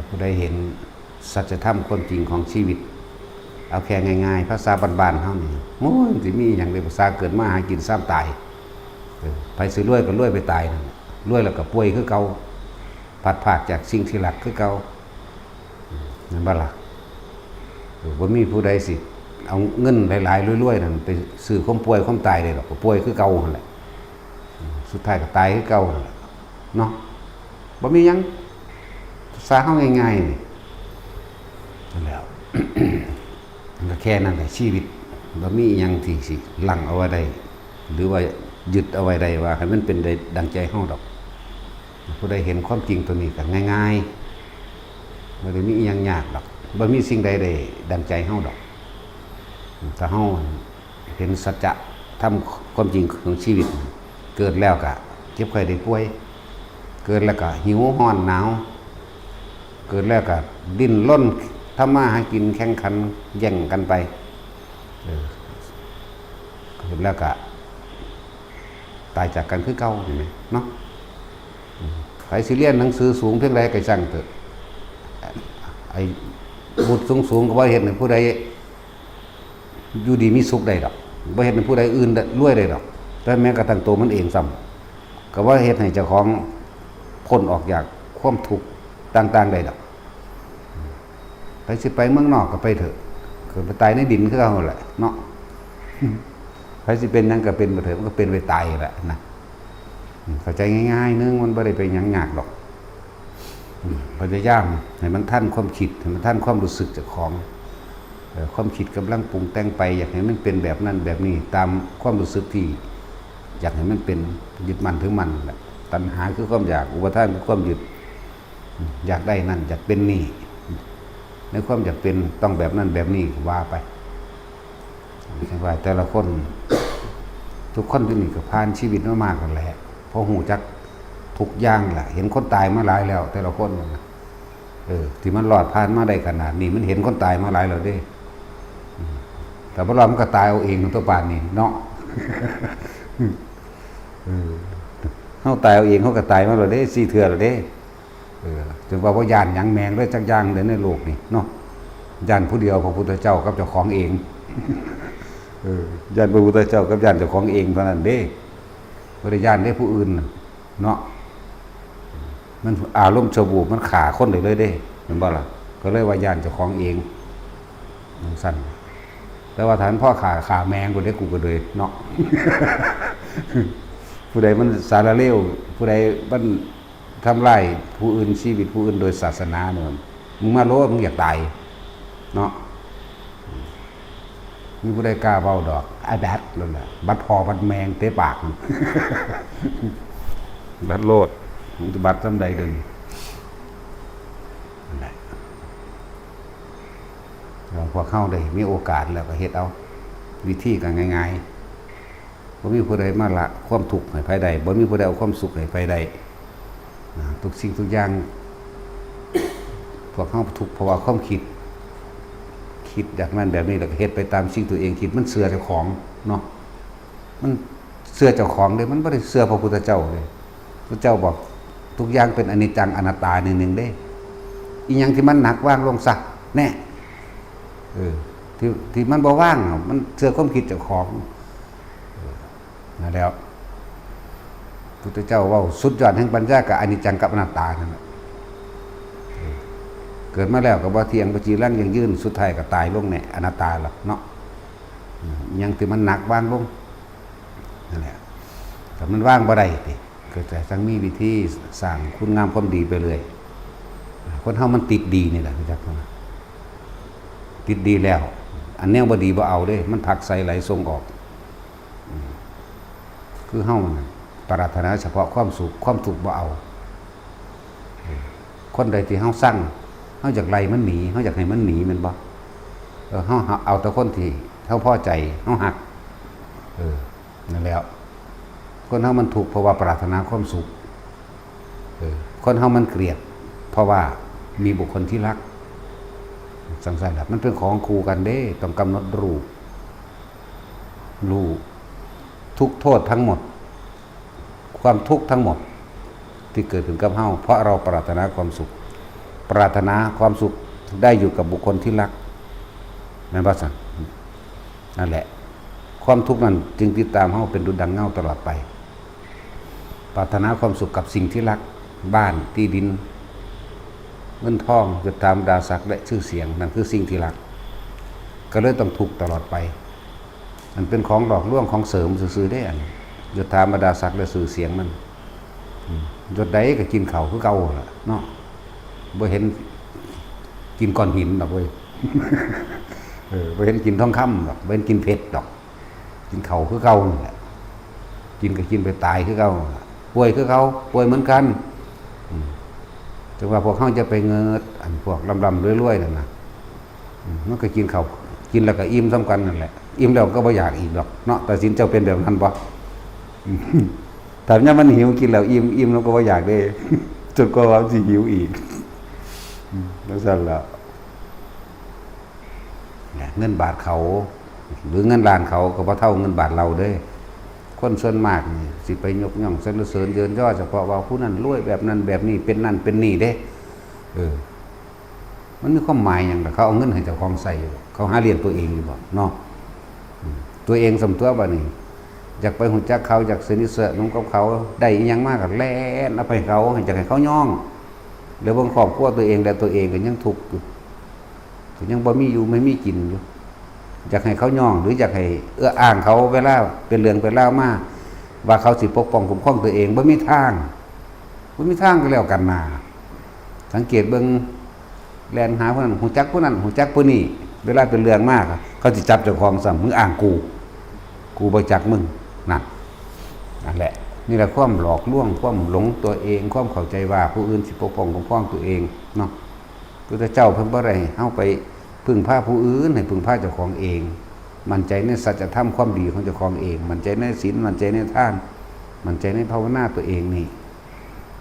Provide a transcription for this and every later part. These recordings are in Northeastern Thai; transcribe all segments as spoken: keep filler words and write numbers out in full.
ผู้ใดเห็นสัจธรรมความจริงของชีวิต เอาแค่ง่ายๆ ภาษาบ้านๆเฮานี่ โอ้ย มันสิมีหยังเลย ภาษาเกิดมาหากินซ้ำตาย เออ ไผสิรวยก็รวยไปตายนั่น รวยแล้วก็ป่วยคือเก่า พลัดพรากจากสิ่งที่รักคือเก่า แม่นบ่ล่ะ เออ บ่มีผู้ใดสิเอาเงินหลายๆรวยๆนั่นไปซื้อความป่วยความตายได้ดอก ก็ป่วยคือเก่าหั่นแหละ สุดท้ายก็ตายคือเก่าหั่นแหละเนาะ บ่มีหยัง ภาษาเฮาง่ายๆนี่ นั่นแหละ ก็แค่นั้นแหละ ชีวิต บ่มีอิหยังที่สิลังเอาไว้ได้ หรือว่ายึดเอาไว้ได้ว่าให้มันเป็นได้ดังใจเฮาดอก ผู้ใดเห็นความจริงตัวนี้ก็ง่ายๆ บ่ได้มีอิหยังยากดอก บ่มีสิ่งใดได้ดังใจเฮาดอก ถ้าเฮาเห็นสัจจะธรรมความจริงของชีวิต เกิดแล้วก็เจ็บไข้ได้ป่วย เกิดแล้วก็หิวร้อนหนาว เกิดแล้วก็ดิ้นรนทำมาหากินแข่งขันแย่งกันไป เออ เกิดแล้วก็ตายจากกันคือเก่า เห็นไหมเนาะ อืม ไผสิเรียนหนังสือสูงเพียงใดก็ช่างเถอะ ไอ้วุฒิสูงๆก็บ่เฮ็ดให้ผู้ใดอยู่ดีมีสุขได้ดอก บ่เฮ็ดให้ผู้ใดอื่นรวยได้ดอก แต่แม้กระทั่งตัวมันเองซ้ำ ก็บ่เฮ็ดให้เจ้าของพ้นออกจากความทุกข์ต่างๆได้ดอก ไผสิไปเมืองนอกก็ไปเถอะ ก็ไปตายในดินคือเก่าแหละเนาะ ไผสิเป็นหยังก็เป็นไปเถอะ มันก็เป็นไปตายแหละนะ อืม เข้าใจง่ายๆนึง มันบ่ได้ไปหยังยากดอก อืม พยายามให้มันทันความคิด ให้มันทันความรู้สึกเจ้าของ เอ่อ ความคิดกำลังปรุงแต่งไป อยากให้มันเป็นแบบนั้นแบบนี้ ตามความรู้สึกที่อยากให้มันเป็น ยึดมั่นถือมั่นแหละ ตัณหาคือความอยาก อุปาทานคือความยึด อืม อยากได้นั่น อยากเป็นนี่ ในความอยากเป็นต้องแบบนั้นแบบนี้ ว่าไป จั่งว่าแต่ละคน ทุกคนอยู่นี่ก็ผ่านชีวิตมามากนั่นแหละ เพราะฮู้จักทุกอย่างแหละ เห็นคนตายมาหลายแล้ว แต่ละคนนั่นน่ะ เออ ที่มันรอดผ่านมาได้ขนาดนี้ มันเห็นคนตายมาหลายแล้วเด้ อืม แต่บ่รอดมันก็ตายเอาเองตัวป่านนี้เนาะ เออ เฮาตายเอาเอง เฮาก็ตายมาแล้วเด้ สี่เทื่อแล้วเด้ เออ จนว่าบ่ย้านหยังแม่งเลยจักอย่างเลยในโลกนี่เนาะ ย้านผู้เดียว พระพุทธเจ้ากับเจ้าของเอง เออ ย้านพระพุทธเจ้ากับย้านเจ้าของเองเท่านั้นเด้ บ่ได้ย้านเด้ผู้อื่นน่ะ เนาะ มันอารมณ์ชั่ววูบมันฆ่าคนได้เลยเด้ แม่นบ่ล่ะ ก็เลยว่าย้านเจ้าของเอง จั่งซั้น แต่ว่าถ้ามันพอฆ่า ฆ่าแม่งกูได้ กูก็เลยเนาะ ผู้ใดมันสารเลว ผู้ใดมันทำลายผู้อื่น ชีวิตผู้อื่นโดยศาสนาเนี่ย มึงมาโลด มึงอยากตาย เนาะ มีผู้ใดกล้าเว้าดอก ไอ้แบดนั่นแหละ บัดพ่อบัดแม่งเตะปาก บัดโลด มึงจะบัดซำใดเดี๋ยวนี้ นั่นแหละ แล้วพวกเฮาได้มีโอกาสแล้วก็เฮ็ดเอา วิธีก็ง่ายๆ บ่มีผู้ใดมาละความทุกข์ให้ไผได้ บ่มีผู้ใดเอาความสุขให้ไผได้ นะ ทุกสิ่งทุกอย่าง พวกเฮาทุกข์เพราะว่าความคิด คิดแบบนั้นแบบนี้ แล้วก็เฮ็ดไปตามสิ่งตัวเองคิด มันเชื่อเจ้าของเนาะ มันเชื่อเจ้าของเด้ มันบ่ได้เชื่อพระพุทธเจ้าเด้ พระเจ้าบอกทุกอย่างเป็นอนิจจังอนัตตาหนึ่งๆเด้ อีหยังที่มันหนักวางลงซะ แน่ เออ ที่ ที่มันบ่วางอะ มันเชื่อความคิดเจ้าของ เออ นั่นแหล้ว พุทธเจ้าเว้าสุดยอดแห่งปัญญากับอนิจจังกับอนัตตานั่นแหละ เออ เกิดมาแล้วก็บ่เที่ยง บ่จีรังยั่งยืน สุดท้ายก็ตายลงในอนัตตาล่ะเนาะ อืม หยังที่มันหนักวางลง นั่นแหละ แต่มันวางบ่ได้ติ ก็จะต้องมีวิธีสร้างคุณงามความดีไปเรื่อย คนเฮามันติดดีนี่แหละ รู้จักบ่ ติดดีแล้ว อันแนวบ่ดีบ่เอาเด้ มันผลักไสไหลส่งออก อืม คือเฮานั่นปรารถนาเฉพาะความสุข ความทุกข์บ่เอา เออ คนใดที่เฮาซัง เฮาอยากไล่มันหนี เฮาอยากให้มันหนีแม่นบ่ เออ เฮาเอาแต่คนที่เฮาพอใจ เฮาฮัก เออ นั่นแหล้ว คนเฮามันทุกข์เพราะว่าปรารถนาความสุข เออ คนเฮามันเกลียด เพราะว่ามีบุคคลที่รัก จั่งซั้นล่ะ มันเป็นของคู่กันเด้ ต้องกำหนดรู้ รู้ทุกข์โทษทั้งหมด ความทุกข์ทั้งหมดที่เกิดขึ้นกับเฮา เพราะเราปรารถนาความสุข ปรารถนาความสุขได้อยู่กับบุคคลที่รัก แม่นบ่ซั่น? นั่นแหละ ความทุกข์นั้นจึงติดตามเฮาเป็นดุจดังเงาตลอดไป ปรารถนาความสุขกับสิ่งที่รัก บ้าน ที่ดิน เงินทอง ยศถาบรรดาศักดิ์ และชื่อเสียง นั่นคือสิ่งที่รัก ก็เลยต้องทุกข์ตลอดไป มันเป็นของหลอกลวง ของเสริมซื่อๆเด้ อันยศถาบรรดาศักดิ์และชื่อเสียงมัน อืม ยศใดก็กินข้าวคือเก่าล่ะเนาะ บ่เห็นกินก้อนหินดอกเว้ย เออ บ่เห็นกินทองคำดอก บ่เห็นกินเพชรดอก กินข้าวคือเก่านั่นแหละ กินก็กินไปตายคือเก่านั่นแหละ ป่วยคือเก่า ป่วยเหมือนกัน อืม แต่ว่าพวกเฮาจะไปเงิด อันพวกร่ำๆรวยๆนั่นนะ อืม มันก็กินข้าว กินแล้วก็อิ่มส่ำกันนั่นแหละ อิ่มแล้วก็บ่อยากอีกดอกเนาะ ตัดสินเจ้าเป็นแบบนั้นบ่ อืม ถ้ายามมันหิวกินแล้วอิ่ม อิ่มแล้วก็บ่อยากเด้ จนกว่ามันสิหิวอีก อืม จั่งซั้นล่ะ เนี่ย เงินบาทเขา หรือเงินล้านเขาก็บ่เท่าเงินบาทเราเด้ คนส่วนมากนี่สิไปยกย่องสรรเสริญเยินยอเฉพาะว่าผู้นั้นรวยแบบนั้นแบบนี้ เป็นนั่นเป็นนี่เด้ เออ มันมีความหมายหยังล่ะ เขาเอาเงินให้เจ้าของใช้อยู่บ่ เขาหาเลี้ยงตัวเองอยู่บ่เนาะ อืม ตัวเองส่ำตั๋วบัดนี้ อยากไปฮู้จักเขา อยากสนิทสนมกับเขา ได้อิหยังมาก็แล่นเอาไปให้เขา อยากให้เขายอง แล้วเบิ่งครอบครัวตัวเอง แล้วตัวเองก็ยังทุกข์อยู่ ก็ยังบ่มีอยู่ไม่มีกินอยู่ อยากให้เขายอง หรืออยากให้เอื้ออ้างเขา เวลาเป็นเรื่องเป็นราวมา ว่าเขาสิปกป้องคุ้มครองตัวเอง บ่มีทาง บ่มีทางก็แล้วกันนา สังเกตเบิ่ง แล่นหาผู้นั้น ฮู้จักผู้นั้น ฮู้จักผู้นี้ เวลาเป็นเรื่องมาก เขาสิจับเจ้าของซ้ำ มึงอ้างกู กูบ่จักมึง นั่น นั่นแหละ นี่แหละความหลอกลวง ความหลงตัวเอง ความเข้าใจว่าผู้อื่นสิปกป้องคุ้มครองตัวเองเนาะ พุทธเจ้าเพิ่นบ่ได้ให้เฮาไปพึ่งพาผู้อื่น ให้พึ่งพาเจ้าของเอง มั่นใจในสัจธรรมความดีของเจ้าของเอง มั่นใจในศีล มั่นใจในทาน มั่นใจในภาวนาตัวเองนี่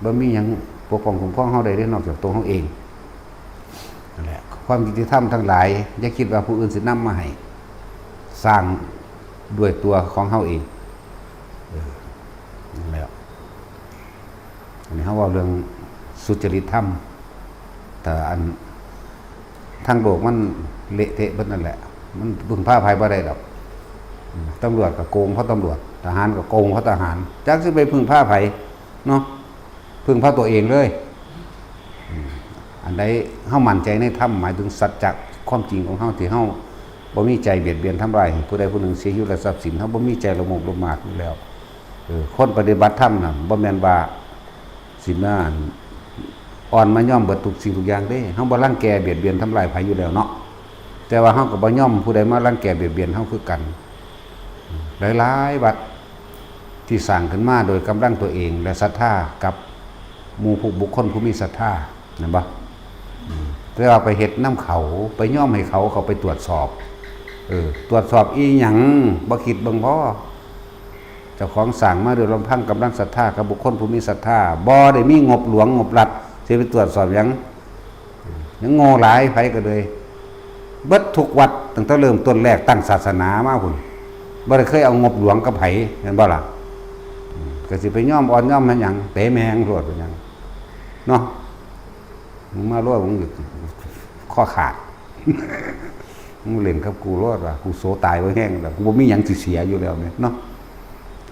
บ่มีหยังปกป้องคุ้มครองเฮาได้เด้ นอกจากตัวเฮาเอง นั่นแหละ ความยุติธรรมทั้งหลาย อย่าคิดว่าผู้อื่นสินำมาให้ สร้างด้วยตัวของเฮาเอง เออ นั่นแหละ อันนี้เฮาเว้าเรื่องสุจริตธรรม แต่อัน ทางโลกมันเละเทะเบิดนั่นแหละ มันพึ่งพาไผบ่ได้ดอก อืม ตำรวจก็โกงเพราะตำรวจ ทหารก็โกงเพราะทหาร จักสิไปพึ่งพาไผเนาะ พึ่งพาตัวเองเลย อืม อันใดเฮามั่นใจในธรรม หมายถึงสัจจะความจริงของเฮา ที่เฮาบ่มีใจเบียดเบียนทำร้ายให้ผู้ใดผู้หนึ่งเสียชีวิตและทรัพย์สิน เฮาบ่มีใจละโมบโลภมากอยู่แล้ว เออ คนปฏิบัติธรรมน่ะ บ่แม่นว่าสิมาอ่อนมายอมเบิดทุกสิ่งทุกอย่างเด้ เฮาบ่รังแกเบียดเบียนทำร้ายไผอยู่แล้วเนาะ แต่ว่าเฮาก็บ่ยอมผู้ใดมารังแกเบียดเบียนเฮาคือกัน หลายๆวัดที่สร้างขึ้นมาโดยกำลังตัวเองและศรัทธากับหมู่ผู้บุคคลผู้มีศรัทธา แม่นบ่ อืม แต่ว่าไปเฮ็ดนำเขา ไปยอมให้เขา เขาไปตรวจสอบ เออ ตรวจสอบอีหยัง บ่คิดเบิ่งพอ เจ้าของสร้างมาด้วยลำพังกำลังศรัทธากับบุคคลผู้มีศรัทธา บ่ได้มีงบหลวงงบรัฐ สิไปตรวจสอบหยัง ยังโง่หลาย ไผก็เลย เบิดทุกวัด ตั้งแต่เริ่มต้นแรกตั้งศาสนามาพุ้น บ่ได้เคยเอางบหลวงกับไผ แม่นบ่ล่ะ อืม ก็สิไปยอมอ่อนยอมให้หยัง เตะแม่งโลดเป็นหยัง เนาะ มึงมาโลด มึงข้อขาด มึงเล่นกับกูโลดว่ะ กูโสตายบ่แห้งแล้ว กูบ่มีหยังสิเสียอยู่แล้วเนี่ยเนาะ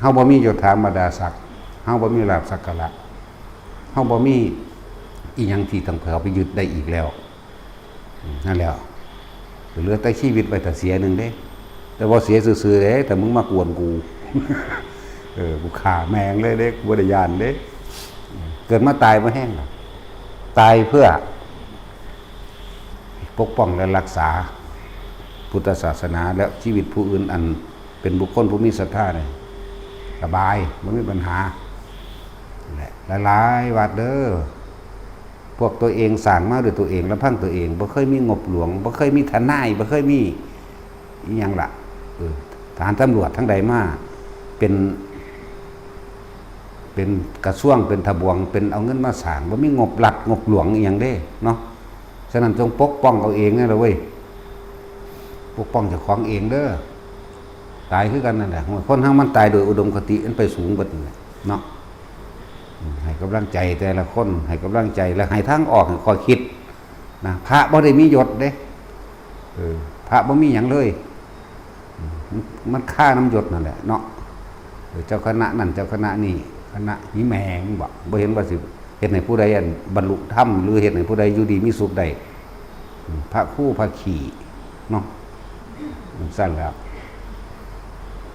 เฮาบ่มียศถาบรรดาศักดิ์ เฮาบ่มีลาภสักการะ เฮาบ่มีอีหยังที่ต้องไปเอาไปยึดได้อีกแล้ว อืม นั่นแหละ เหลือแต่ชีวิตไว้ถ้าเสียหนึ่งเด้ แต่บ่เสียซื่อๆเด้ แต่มึงมากวนกู เออ กูฆ่าแม่งเลยเด้ กูบ่ได้ย้านเด้ เกิดมาตายบ่แห้งหรอก ตายเพื่อปกป้องและรักษาพุทธศาสนาและชีวิตผู้อื่นอันเป็นบุคคลผู้มีศรัทธาเนี่ย สบาย บ่มีปัญหา นั่นแหละ หลายๆวัดเด้อ พวกตัวเองสร้างมาด้วยตัวเอง ลำพังตัวเอง บ่เคยมีงบหลวง บ่เคยมีทนาย บ่เคยมีอิหยังล่ะ เออ ทหารตำรวจทั้งใดมา เป็น เป็นกระทรวง เป็นทบวง เป็นเอาเงินมาสร้าง บ่มีงบรัฐ งบหลวงอิหยังเด้ เนาะ ฉะนั้นจงปกป้องเอาเองนั่นแหละเว้ย ปกป้องเจ้าของเองเด้อ ตายคือกันนั่นแหละ คนเฮามันตายโดยอุดมคติ มันไปสูงเบิดนั่นแหละ เนาะ อืม ให้กำลังใจแต่ละคน ให้กำลังใจ และให้ทางออก ให้ข้อคิด นะ พระบ่ได้มียศเด้ เออ พระบ่มีหยังเลย อืม มัน มันคาน้ำยศนั่นแหละเนาะ เออ เจ้าคณะนั่น เจ้าคณะนี่ คณะหิแมงบ่ บ่เห็นว่าสิเฮ็ดให้ผู้ใดอันบรรลุธรรม หรือเฮ็ดให้ผู้ใดอยู่ดีมีสุขได้ อืม พระครูพระขี้เนาะ มันซั่นแล้ว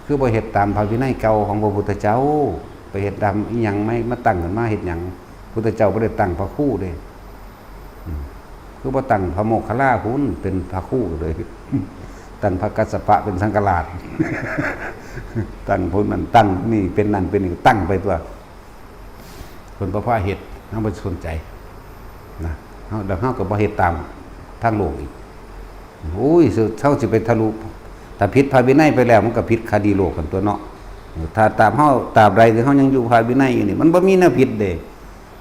คือบ่เฮ็ดตามพระวินัยเก่าของพระพุทธเจ้า ไปเฮ็ดตามอิหยังไหม มาตั้งขึ้นมาเฮ็ดหยัง พุทธเจ้าบ่ได้ตั้งพระครูเด้ อืม คือบ่ตั้งพระโมคคัลลาพุ้นเป็นพระครูเลย ตั้งพระกัสสปะเป็นสังฆราช ตั้งพุ้นนั่น ตั้งนี่เป็นนั่นเป็นนี่ ตั้งไปตัว เพิ่นบ่พาเฮ็ด เฮาบ่สนใจนะ เฮา แล้วเฮาก็บ่เฮ็ดตามทางโลกอีก โอ้ย เฮาสิไปทะลุ ถ้าผิดพระวินัยไปแล้ว มันก็ผิดคดีโลกกันตัวเนาะ ถ้าตามเฮา ตราบใดที่เฮายังอยู่พระวินัยอยู่นี่ มันบ่มีแนวผิดเด้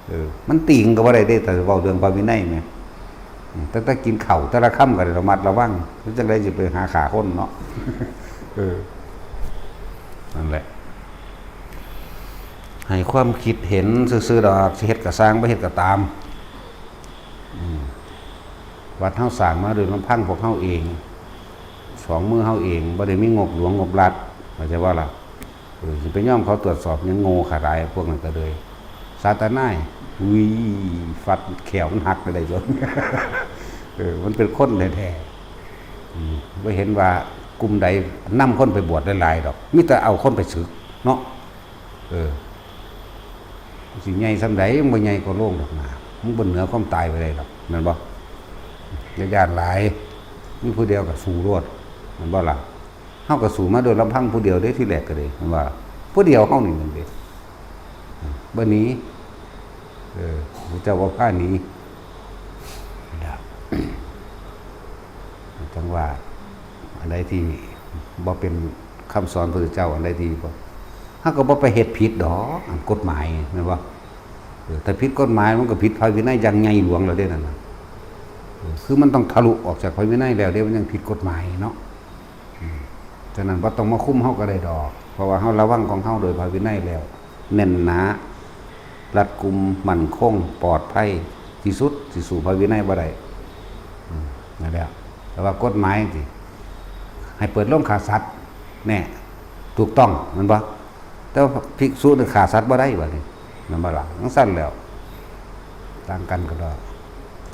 เออ มันติงก็บ่ได้เด้ ถ้าเว้าเรื่องพระวินัยแหม อืม ตั้งแต่กินข้าวแต่ละคำก็ได้ระมัดระวัง คือจั่งใดสิไปหาฆ่าคนเนาะ เออ นั่นแหละ ให้ความคิดเห็นซื่อๆดอก สิเฮ็ดก็ซ่าง บ่เฮ็ดก็ตาม อืม วัดเฮาสร้างมาโดยลำพังพวกเฮาเอง สองมือเฮาเอง บ่ได้มีงบหลวงงบรัฐ เข้าใจบ่ล่ะ เออ สิไปยอมเขาตรวจสอบหยัง โง่ขนาดใด พวกนั้นก็เลย สาตานาย อุ้ย ฟัดแข้วมันหักไปได้จน เออ มันเป็นคนแท้ๆ อืม บ่เห็นว่ากลุ่มใดนำคนไปบวชหลายๆดอก มีแต่เอาคนไปสึกเนาะ เออ สิใหญ่ส่ำใด มันบ่ใหญ่กว่าโลกดอกนะ มันบ่เหนือความตายไปได้ดอก แม่นบ่ อย่าย้านหลาย มีผู้เดียวก็สู้โลด แม่นบ่ล่ะ เฮาก็สู้มาโดยลำพังผู้เดียวเด้ ทีแรกก็เด้ แม่นบ่ล่ะ ผู้เดียวเฮานี่แม่นเด้ บ่หนี เออ พระเจ้าบ่พาหนี นะ จั่งว่า อันใดที่บ่เป็นคำสอนพระพุทธเจ้า อันใดที่บ่ เฮาก็บ่ไปเฮ็ดผิดดอก อันกฎหมาย แม่นบ่ เออ ถ้าผิดกฎหมายมันก็ผิดพระวินัยอย่างใหญ่หลวงแล้วเด้นั่นน่ะ เออ คือมันต้องทะลุออกจากพระวินัยแล้วเด้ มันยังผิดกฎหมายเนาะ อืม ฉะนั้นบ่ต้องมาคุมเฮาก็ได้ดอก เพราะว่าเฮาระวังของเฮาโดยพระวินัยแล้ว แน่นหนา รัดกุม มั่นคง ปลอดภัยที่สุด สิสู้พระวินัยบ่ได้ อืม นั่นแหละ แต่ว่ากฎหมายสิ ให้เปิดโรงฆ่าสัตว์ แน่ ถูกต้อง แม่นบ่ แต่ว่าภิกษุนี่ฆ่าสัตว์บ่ได้บัดนี้ แม่นบ่ล่ะ จั่งซั้นแล้ว ต่างกันก็ดอก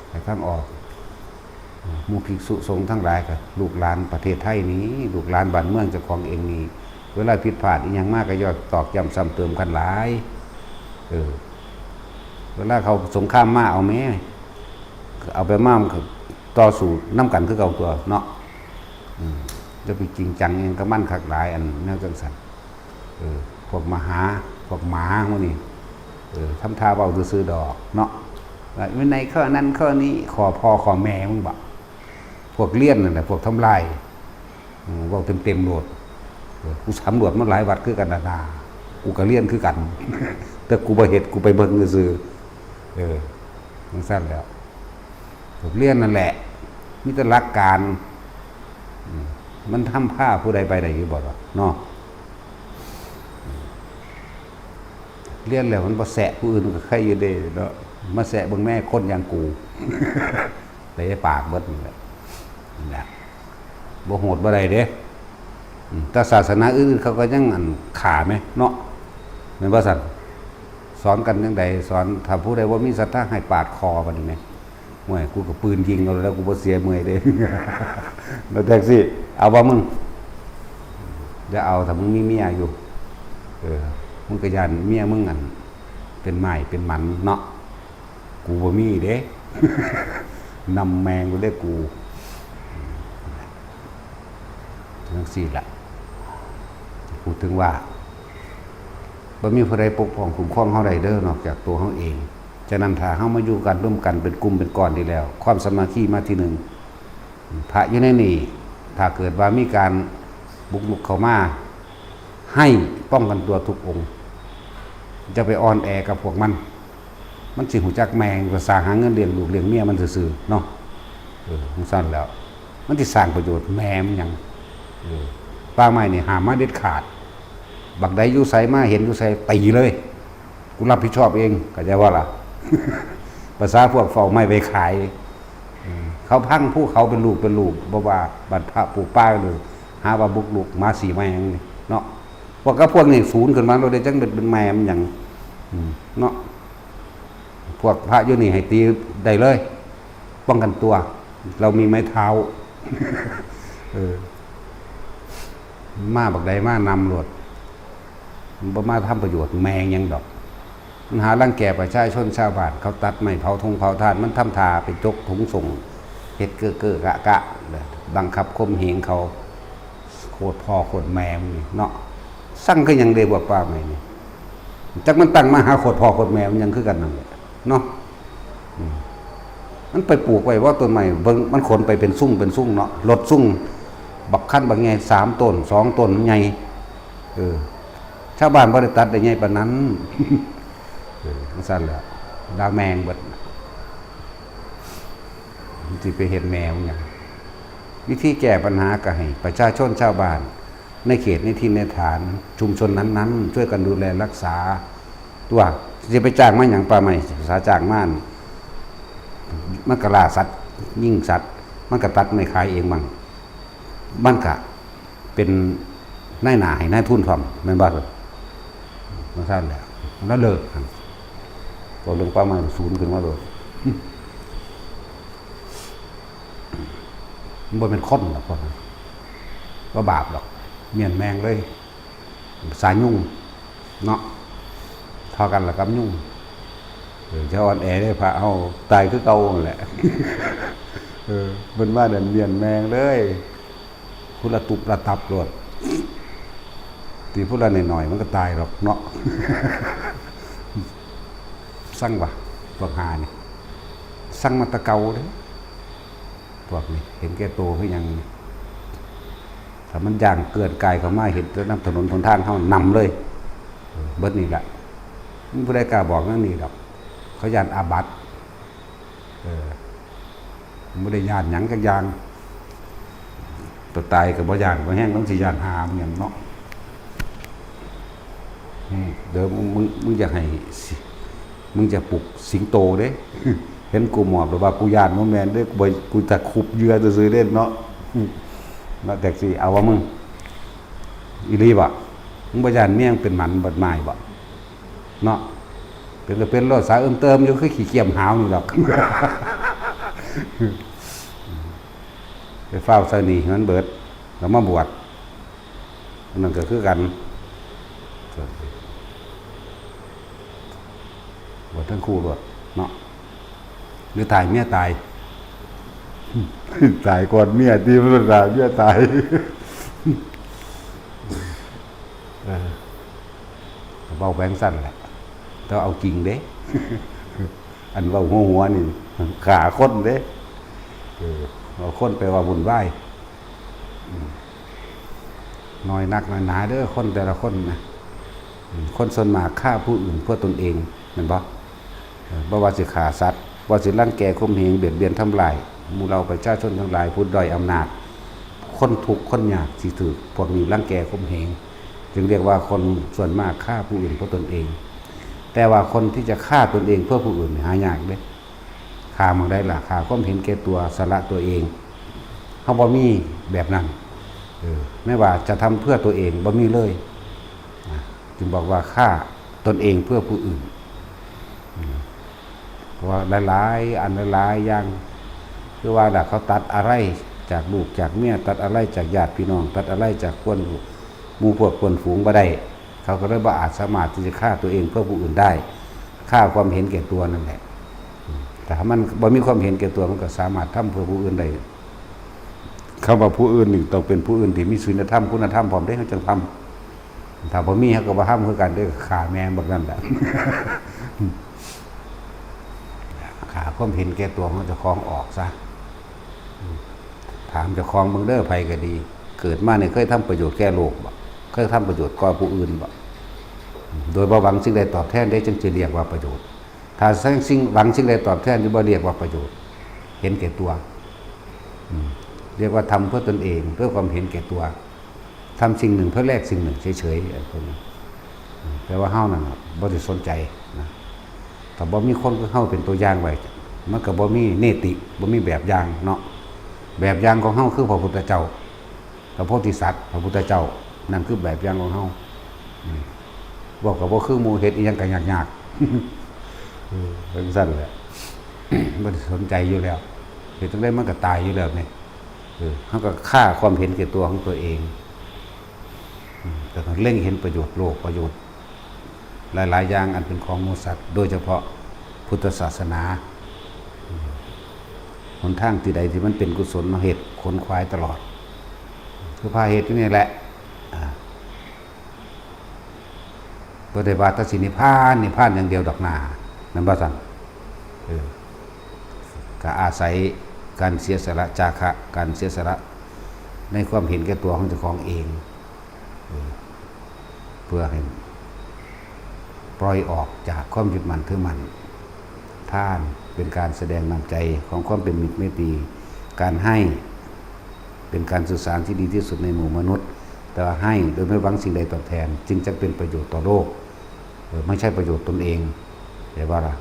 ให้ทางออก หมู่ภิกษุสงฆ์ทั้งหลายก็ลูกหลานประเทศไทยนี้ ลูกหลานบ้านเมืองเจ้าของเองนี้ เวลาผิดพลาดอีหยังมาก็อย่าตอกย้ำซ้ำเติมกันหลาย เออ เวลาเขาสงครามมาเอาแม่ เอาไปมามันก็ต่อสู้นำกันคือเก่าตัวเนาะ อืม อย่าไปจริงจังอิหยังกับมันคักหลาย อันแนวจั่งซั้น เออ พวกมหา พวกหมาหมู่นี่ เออ ทำท่าเว้าซื่อๆดอกเนาะ ว่าวินัยข้อนั้นข้อนี้ ข้อพ่อข้อแม่มึงบ่ พวกเรียนนั่นแหละ พวกทำลาย อืม เว้าเต็มๆโลด เออ กูสำรวจมาหลายวัดคือกันนะนา กูก็เรียนคือกัน แต่กูบ่เฮ็ด กูไปเบิ่งซื่อๆ เออ จั่งซั้นแล้ว พวกเรียนนั่นแหละ มีแต่หลักการ อืม มันทำพาผู้ใดไปได้อยู่บ่ล่ะ เนาะ เรียนแล้วมันบ่แซะผู้อื่นก็ใครอยู่เด้เนาะ มาแซะเบิ่งแม่คนอย่างกู เตะปากเบิดนั่นแหละ นั่นแหละ บ่โหดบ่ได้เด้ อืม แต่ศาสนาอื่นเขาก็ยังอันฆ่าแหมเนาะ แม่นบ่ซั่น สอนกันจั่งใด สอน ถ้าผู้ใดบ่มีศรัทธาให้ปาดคอบัดนี้แหม โอ้ย กูก็ปืนยิงเอาแล้ว กูบ่เสียเมื่อยเด้ แล้วแท็กซี่ เอาบ่มึง อย่าเอา ถ้ามึงมีเมียอยู่ เออ มึงก็ย้านเมียมึงอัน เป็นไม้เป็นมันเนาะ กูบ่มีเด้ นำแมงไปเลยกู จั่งซี้ล่ะ พูดถึงว่า บ่มีผู้ใดปกป้องคุ้มครองเฮาได้เด้อ นอกจากตัวเฮาเอง ฉะนั้นถ้าเฮามาอยู่กันร่วมกันเป็นกลุ่มเป็นก้อนนี่แล้ว ความสามัคคีมาที่หนึ่ง พระอยู่ในนี่ ถ้าเกิดว่ามีการบุกรุกเข้ามา ให้ป้องกันตัวทุกองค์ อย่าไปอ่อนแอกับพวกมัน มันสิฮู้จักแม่ง ภาษาหาเงินเลี้ยงลูกเลี้ยงเมียมันซื่อๆเนาะ เออ จั่งซั้นแล้ว มันสิสร้างประโยชน์แม่มันหยัง เออ ป่าไม้นี่ห้ามมาเด็ดขาด บักใดอยู่ไสมาเห็นอยู่ไสตีเลย กูรับผิดชอบเอง เข้าใจบ่ล่ะ ภาษาพวกเฝ้าไม้ไว้ขาย เขาพังภูเขาเป็นลูกเป็นลูก บ่ว่าบ้านพระปูป้าหรือ หาว่าบุกรุกหมาสีแมงนี่เนาะ พวกกับพวกนี้ศูนย์ขึ้นมาโลดเด้ จักเป็นแม่มันหยัง อืม เนาะ พวกพระอยู่นี่ให้ตีได้เลย ป้องกันตัว เรามีไม้เท้า เออ มาบักใดมานำโลด มันบ่มาทำประโยชน์แม่งหยังดอก มันหารังแกประชาชนชาวบ้าน เขาตัดไม้เผาทงเผาถ่าน มันทำท่าไปจกถุงส่ง เฮ็ดเก้อเก้อกะกะ บังคับข่มเหงเขา โคตรพ่อโคตรแม่มึงนี่เนาะ สั่งคือหยังเด้ พวกป่าไม้นี่ จักมันตั้งมาหาโคตรพ่อโคตรแม่มันหยังคือกันนั่นแหละเนาะ อืม มันไปปลูกไว้ว่าต้นไม้ เบิ่งมันขนไปเป็นซุ่งเป็นซุ่งเนาะ รถซุ่ง บักคันบักใหญ่ สามต้น สองต้นมันใหญ่ เออ ชาวบ้านบ่ได้ตัดได้ใหญ่ปานนั้น เออ จั่งซั้นแหละ ด่าแม่งเบิด มันสิไปเฮ็ดแม่งหยัง วิธีแก้ปัญหาก็ให้ประชาชนชาวบ้าน ในเขตในถิ่นในฐานชุมชนนั้นๆ ช่วยกันดูแลรักษา ตัว สิไปจ้างมาหยัง ป่าไม้ สาจ้างมา มันก็ล่าสัตว์ ยิงสัตว์ มันก็ตัดไม้ขายเองมั่ง มันก็เป็นนายหน้าให้นายทุนพร้อม แม่นบ่ จั่งซั้นแหละ แล้วเลิกหั่น เว้าเรื่องป่าไม้ศูนย์ขึ้นมาโลด มันบ่เป็นคนดอกพวกนั้น บ่บาปดอก เมี้ยนแม่งเลย สายุง เนาะ เท่ากันละกับยุง เออ จะอ่อนแอได้ พระเฮาตายคือเก่านั่นแหละ เออ เพิ่นว่านั่นเมี้ยนแม่งเลย ผู้ละตุบละตับโลด ตีผู้ละหน่อยๆ มันก็ตายหรอกเนาะ สั่งวะ พวกหานี่ สั่งมาแตะเก่าเด้ พวกนี้เห็นแก่โตคือหยังนี่ ถ้ามันย่างเกินกายเข้ามา เห็นแต่นำถนนหนทางเฮานำเลย เออ เบิดนี่แหละ มันผู้ใดกล้าบอกนั่นนี่ดอก เขาย่านอาบัติ เออ มันบ่ได้ย่านหยังจักอย่าง ตัวตายก็บ่ย่าน บ่แฮงต้องสิย่านหามันหยังเนาะ อืม เดี๋ยวมึง มึง มึงอยากให้สิ มึงจะปลุกสิงโตเด้ เห็นกูหมอบหรือว่ากูย่านบ่แม่นเด้ กูบ่ กูจะคุบเหยื่อซื่อๆเด้เนาะ อืม เนาะ แท็กซี่ เอาวะมึง อีหลีบ่ มึงบ่ย่านเมียมึงเป็นหมันบาดหมายบ่ เนาะ เป็นก็เป็นโลด สาอึมเติมอยู่ คือขี้เกียจหาวนี่ดอก ไปฟ้าวใส่หนี้ให้มันเบิด แล้วมาบวช อันนั้นก็คือกัน บวชทั้งคู่โลดเนาะ หรือถ่ายเมียตาย ตายก่อนเมีย ที่มันถ่ายเมียตาย เออ เว้าไปจั่งซั้นแหละ แต่เอาจริงเด้ อันเว้าหัวๆนี่ ฆ่าคนเด้ เออ เอาคนไปว่าวุ่นวาย อืม น้อยนักน้อยหนาเด้อ คนแต่ละคนนะ อืม คนส่วนมากฆ่าผู้อื่นเพื่อตนเอง แม่นบ่ เออ บ่ว่าสิฆ่าสัตว์ บ่ว่าสิรังแกข่มเหง เบียดเบียนทำร้าย หมู่เหล่าประชาชนทั้งหลาย ผู้ด้อยอำนาจ คนทุกข์คนยากสิถูกพวกนี้รังแกข่มเหง จึงเรียกว่าคนส่วนมากฆ่าผู้อื่นเพื่อตนเอง แต่ว่าคนที่จะฆ่าตนเองเพื่อผู้อื่นนี่หายากเด้ ฆ่าหม่องใดล่ะ ฆ่าความเห็นแก่ตัว สละตัวเอง เฮาบ่มีแบบนั้น เออ ไม่ว่าจะทำเพื่อตัวเอง บ่มีเลย นะ จึงบอกว่าฆ่าตนเองเพื่อผู้อื่น อืม เพราะว่าหลายๆ อันหลายๆ อย่าง คือว่าล่ะ เขาตัดอะไรจากลูกจากเมีย ตัดอะไรจากญาติพี่น้อง ตัดอะไรจากเพื่อนหมู่พวกเพื่อนฝูงบ่ได้ เขาก็เลยบ่อาจสามารถที่จะฆ่าตัวเองเพื่อผู้อื่นได้ ฆ่าความเห็นแก่ตัวนั่นแหละ อืม แต่ถ้ามันบ่มีความเห็นแก่ตัว มันก็สามารถทำเพื่อผู้อื่นได้ คำว่าผู้อื่นนี่ต้องเป็นผู้อื่นที่มีศีลธรรม คุณธรรมพร้อมเด้ เขาจั่งทำ ถ้าบ่มีเขาก็บ่ทำคือกันเด้อ ฆ่าแม่งบักนั่นแหละ ฆ่าความเห็นแก่ตัวของเจ้าของออกซะ ถามเจ้าของเบิ่งเด้อ ไผก็ดี เกิดมานี่เคยทำประโยชน์แก่โลกบ่ เคยทำประโยชน์ก่อผู้อื่นบ่ โดยบ่หวังสิ่งใดตอบแทนเด้ จึงสิเรียกว่าประโยชน์ ถ้าสิ่ง หวังสิ่งใดตอบแทน จะบ่เรียกว่าประโยชน์ เห็นแก่ตัว อืม เรียกว่าทำเพื่อตนเอง เพื่อความเห็นแก่ตัว ทำสิ่งหนึ่งเพื่อแลกสิ่งหนึ่งเฉยๆ ไอ้พวกนี้ อืม แต่ว่าเฮานั่นน่ะบ่ได้สนใจนะ ถ้าบ่มีคนคือเฮาเป็นตัวอย่างไว้ มันก็บ่มีเนติ บ่มีแบบอย่างเนาะ แบบอย่างของเฮาคือพระพุทธเจ้า พระโพธิสัตว์ พระพุทธเจ้า นั่นคือแบบอย่างของเฮา อืม เว้าก็บ่คือหมู่ เฮ็ดอิหยังก็ยากๆ เออ จั่งซั้นแหละ บ่ได้สนใจอยู่แล้ว เฮ็ดจั่งใดมันก็ตายอยู่แล้วนี่ เออ เฮาก็ฆ่าความเห็นแก่ตัวของตัวเอง อืม แต่ก็เล็งเห็นประโยชน์โลก ประโยชน์หลายๆอย่างอันเป็นของหมู่สัตว์ โดยเฉพาะพุทธศาสนา อืม หนทางที่ใดที่มันเป็นกุศล มาเฮ็ดขนขวายตลอด คือพาเฮ็ดอยู่นี่แหละ อ่า บ่ได้ว่าแต่สินิพพาน นิพพานอย่างเดียวดอกนา แม่นบ่ซั่น เออ ก็อาศัยการเสียสละ จาคะ การเสียสละในความเห็นแก่ตัวของเจ้าของเอง เออ เพื่อให้ปล่อยออกจากความยึดมั่นถือมั่น ทานเป็นการแสดงน้ำใจของความเป็นมิตรไมตรี การให้เป็นการสื่อสารที่ดีที่สุดในหมู่มนุษย์ แต่ว่าให้โดยไม่หวังสิ่งใดตอบแทน จึงจะเป็นประโยชน์ต่อโลก เออ ไม่ใช่ประโยชน์ตนเอง เห็นบ่ล่ะ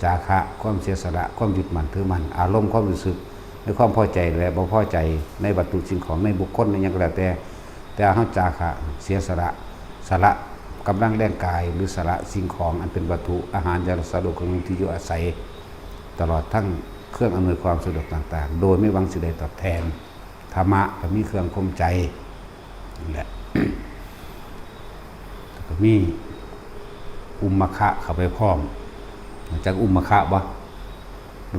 จาคะ ความเสียสละ ความยึดมั่นถือมั่น อารมณ์ความรู้สึกในความพอใจและบ่พอใจในวัตถุสิ่งของ ในบุคคล ในหยังก็แล้วแต่ แต่เฮาจาคะ เสียสละ สละกำลังแรงกาย หรือสละสิ่งของอันเป็นวัตถุ อาหาร ยารักษาโรค เครื่องนุ่งที่อยู่อาศัย ตลอดทั้งเครื่องอำนวยความสะดวกต่างๆ โดยไม่หวังสิ่งใดตอบแทน ธรรมะก็มีเครื่องข่มใจ นั่นแหละ แล้วก็มีอุมมะคะเข้าไปพร้อม จักอุมมะคะบ่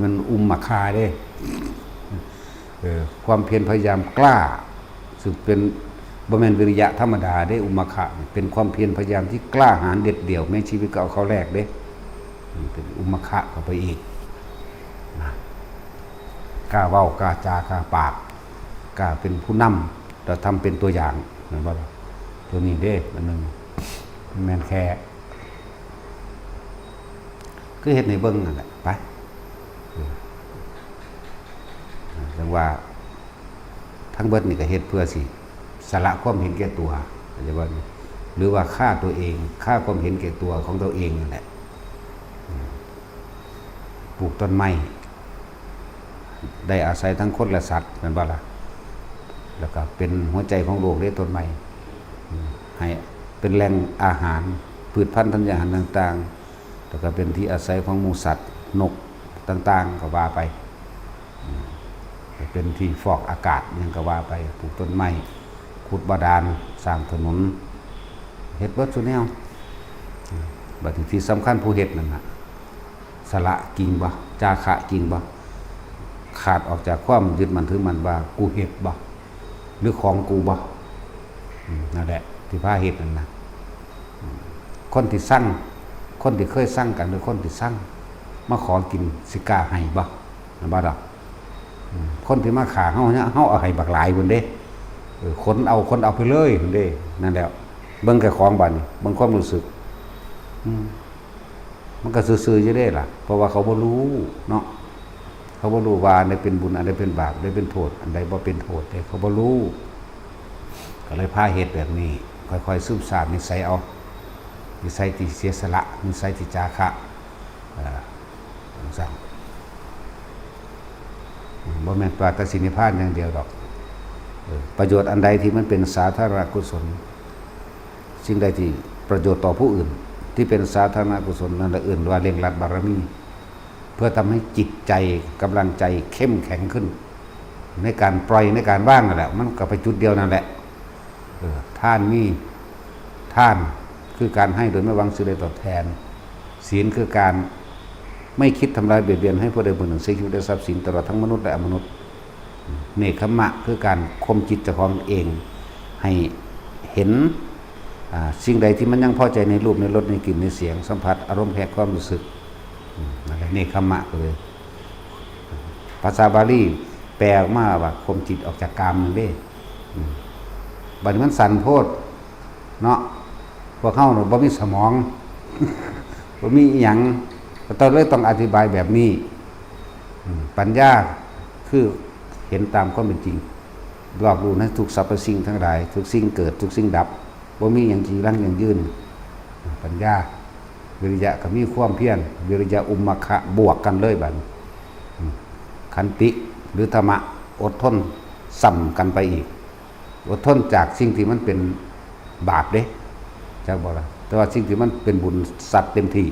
มันอุมมะคะเด้ เออ ความเพียรพยายามกล้า ซึ่งเป็น บ่แม่นวิริยะธรรมดาเด้ อุมมะคะนี่เป็นความเพียรพยายามที่กล้าหาญเด็ดเดี่ยว แม้ชีวิตก็เอาเข้าแลกเด้ อืม เป็นอุมมะคะเข้าไปอีก นะ กล้าเว้า กล้าจา กล้าปาก กล้าเป็นผู้นำ แล้วทำเป็นตัวอย่าง แม่นบ่ล่ะ ตัวนี้เด้ อันหนึ่ง แม่นแค่ คือเฮ็ดให้เบิ่งนั่นแหละ ไป เออ จั่งว่า ทั้งเบิดนี่ก็เฮ็ดเพื่อสิสละความเห็นแก่ตัว เข้าใจบ่ หรือว่าฆ่าตัวเอง ฆ่าความเห็นแก่ตัวของตัวเองนั่นแหละ อืม ปลูกต้นไม้ ได้อาศัยทั้งคนและสัตว์ แม่นบ่ล่ะ แล้วก็เป็นหัวใจของโลกเด้ ต้นไม้ อืม ให้เป็นแหล่งอาหาร พืชพันธุ์ธัญญาหารต่างๆ แล้วก็เป็นที่อาศัยของหมู่สัตว์ นกต่างๆ ก็ว่าไป อืม เป็นที่ฟอกอากาศหยังก็ว่าไป ปลูกต้นไม้ ขุดบาดาล สร้างถนน เฮ็ดเบิดซุแนว อืม บัดนี้ที่สำคัญผู้เฮ็ดนั่นน่ะ สละจริงบ่ จาคะจริงบ่ ขาดออกจากความยึดมั่นถือมั่นว่ากูเฮ็ดบ่ หรือของกูบ่ อืม นั่นแหละ ที่พาเฮ็ดนั่นน่ะ อืม คนที่ซัง คนที่เคยซังกัน หรือคนที่ซัง มาขอกิน สิกล้าให้บ่ แม่นบ่ดอก อืม คนที่มาฆ่าเฮาเนี่ย เฮาเอาให้บักหลายพุ้นเด้ เออ ขนเอา ขนเอาไปเลยพุ้นเด้ นั่นแหละ เบิ่งเจ้าของบัดนี้ เบิ่งความรู้สึก อืม มันก็ซื่อๆอยู่เด้ล่ะ เพราะว่าเขาบ่รู้เนาะ เขาบ่รู้ว่าอันใดเป็นบุญ อันใดเป็นบาป อันใดเป็นโทษ อันใดบ่เป็นโทษเด้ เขาบ่รู้ ก็เลยพาเฮ็ดแบบนี้ ค่อยๆซึมซาบนิสัยเอา นิสัยที่เสียสละ นิสัยที่จาคะ เอ่อ จั่งซั้น บ่แม่นว่าแต่สินิพพานอย่างเดียวดอก เออ ประโยชน์อันใดที่มันเป็นสาธารณกุศล สิ่งใดที่ประโยชน์ต่อผู้อื่น ที่เป็นสาธารณกุศล นั่นแหละเอิ้นว่าเร่งรัดบารมี เพื่อทำให้จิตใจ กำลังใจเข้มแข็งขึ้น ในการปล่อย ในการวางนั่นแหละ มันก็ไปจุดเดียวนั่นแหละ เออ ทานมี ทานคือการให้โดยไม่หวังสิ่งใดตอบแทน ศีลคือการไม่คิดทำร้ายเบียดเบียนให้ผู้ใดผู้หนึ่งเสียชีวิตและทรัพย์สิน ตลอดทั้งมนุษย์และอมนุษย์ เนกขัมมะคือการข่มจิตเจ้าของเอง ให้เห็น อ่า สิ่งใดที่มันยังพอใจในรูป ในรส ในกลิ่น ในเสียง สัมผัส อารมณ์แห่งความรู้สึก อืม นั่นแหละ เนกขัมมะก็เลย ภาษาบาลีแปลออกมาว่าข่มจิตออกจากกามนั่นเด้ อืม บัดนี้มันสั้นโพดเนาะ พวกเฮาน่ะบ่มีสมอง บ่มีอิหยัง ก็ต้องเลยต้องอธิบายแบบนี้ อืม ปัญญาคือเห็นตามความเป็นจริง รอบรู้ในทุกสรรพสิ่งทั้งหลาย ทุกสิ่งเกิด ทุกสิ่งดับ บ่มีหยังจีรังยั่งยืน ปัญญา วิริยะก็มีความเพียร วิริยะอุมมะคะบวกกันเลยบัดนี้ ขันติหรือธรรมะ อดทนซ้ำกันไปอีก อดทนจากสิ่งที่มันเป็นบาปเด้ จักบ่ล่ะ แต่ว่าสิ่งที่มันเป็นบุญสัตว์เต็มที่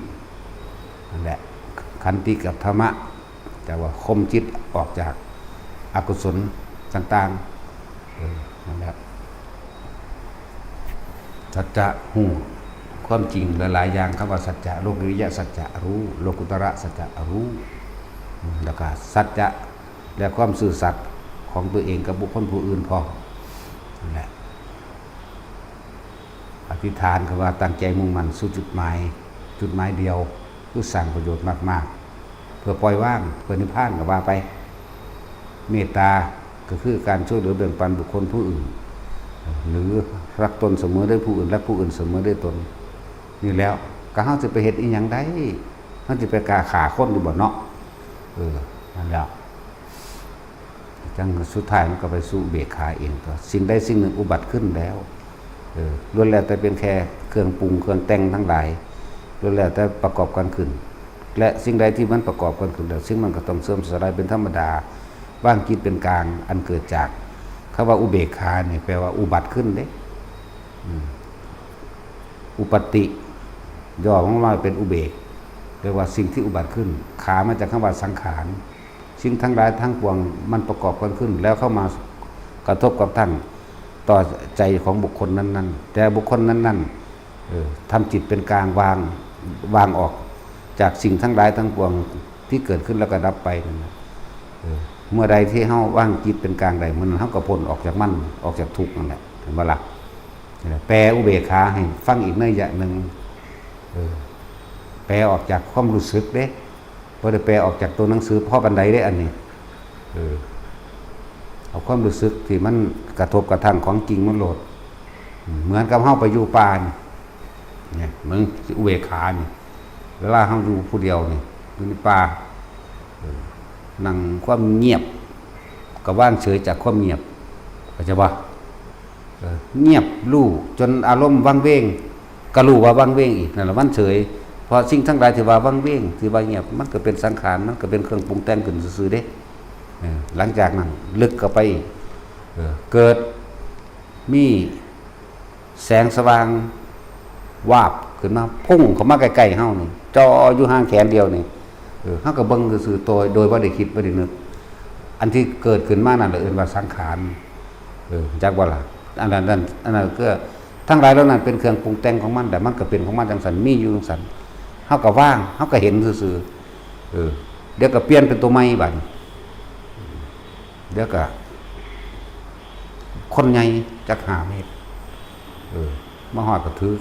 นั่นแหละ ขันติกับธรรมะ แต่ว่าข่มจิตออกจากอกุศลต่างๆ เออ นั่นแหละ สัจจะฮู้ความจริงหลายๆอย่าง คำว่าสัจจะ โลกิริยสัจจะรู้ โลกุตระสัจจะรู้ แล้วก็สัจจะและความซื่อสัตย์ของตัวเองกับบุคคลผู้อื่นพร้อม นั่นแหละ อธิษฐานคือว่าตั้งใจมุ่งมั่นสู่จุดหมาย จุดหมายเดียว คือสร้างประโยชน์มากๆ เพื่อปล่อยวาง เพื่อนิพพานก็ว่าไป เมตตาก็คือการช่วยเหลือแบ่งปันบุคคลผู้อื่น หรือรักตนเสมอด้วยผู้อื่น รักผู้อื่นเสมอด้วยตน นี่แล้ว ก็เฮาสิไปเฮ็ดอีหยังได้ เฮาสิไปกล้าฆ่าคนอยู่บ่เนาะ เออ นั่นแหละ จั่งสุดท้ายมันก็ไปสู่อุเบกขาเอง ก็สิ่งใดสิ่งหนึ่งอุบัติขึ้นแล้ว เออ ล้วนแล้วแต่เป็นแค่เครื่องปรุงเครื่องแต่งทั้งหลาย ล้วนแล้วแต่ประกอบกันขึ้น และสิ่งใดที่มันประกอบกันขึ้นแล้ว สิ่งมันก็ต้องเสื่อมสลายเป็นธรรมดา วางจิตเป็นกลาง อันเกิดจากคำว่าอุเบกขานี่แปลว่าอุบัติขึ้นเด้ อืม อุปัตติ ย่อลงมาเป็นอุเบก เรียกว่าสิ่งที่อุบัติขึ้น ขามาจากคำว่าสังขาร สิ่งทั้งหลายทั้งปวงมันประกอบกันขึ้น แล้วเข้ามากระทบกระทั่งต่อใจของบุคคลนั้นๆ แต่บุคคลนั้นๆ เออ ทำจิตเป็นกลาง วาง วางออกจากสิ่งทั้งหลายทั้งปวงที่เกิดขึ้นแล้วก็ดับไปนั่นนะ เออ เมื่อใดที่เฮาวางจิตเป็นกลางได้ เมื่อนั้นเฮาก็พ้นออกจากมัน ออกจากทุกข์นั่นแหละ เห็นบ่ล่ะ? แปลอุเบกขาให้ฟังอีกนัยยะหนึ่ง เออ แปลออกจากความรู้สึกเด้ บ่ได้แปลออกจากตัวหนังสือพอปานใดเด้อันนี้ เออ เอาความรู้สึกที่มันกระทบกระทั่งของจริงมันโลด เหมือนกับเฮาไปอยู่ป่านี่ เนี่ย มึงสิอุเบกขานี่ เวลาเฮาอยู่ผู้เดียวนี่ อยู่ในป่า เออ นั่งความเงียบ ก็วางเฉยจากความเงียบ เข้าใจบ่? เออ เงียบ รู้ จนอารมณ์วังเวง ก็รู้ว่าวังเวงอีก นั่นแหละมันเฉย เพราะสิ่งทั้งหลายที่ว่าวังเวง ที่ว่าเงียบ มันก็เป็นสังขาร มันก็เป็นเครื่องปรุงแต่งขึ้นซื่อๆเด้ เออ หลังจากนั้นลึกเข้าไปอีก เออ เกิดมีแสงสว่าง วาบขึ้นมา พุ่งเข้ามาใกล้ๆเฮานี่ จ่ออยู่ห่างแขนเดียวนี่ เออ เฮาก็เบิ่งซื่อๆ โดย โดยบ่ได้คิดบ่ได้นึก อันที่เกิดขึ้นมานั่นแหละเอิ้นว่าสังขาร เออ จักบ่ล่ะ? อันนั้น อันนั้น อันนั้นคือ ทั้งหลายเหล่านั้นเป็นเครื่องปรุงแต่งของมัน แต่มันก็เป็นของมันจังซั่น มีอยู่จังซั่น เฮาก็วาง เฮาก็เห็นซื่อๆ เออ เดี๋ยวก็เปลี่ยนเป็นตัวใหม่บัดนี้ เดี๋ยวก็ คนใหญ่จักห้าเมตร เออ มาฮอดก็ถือ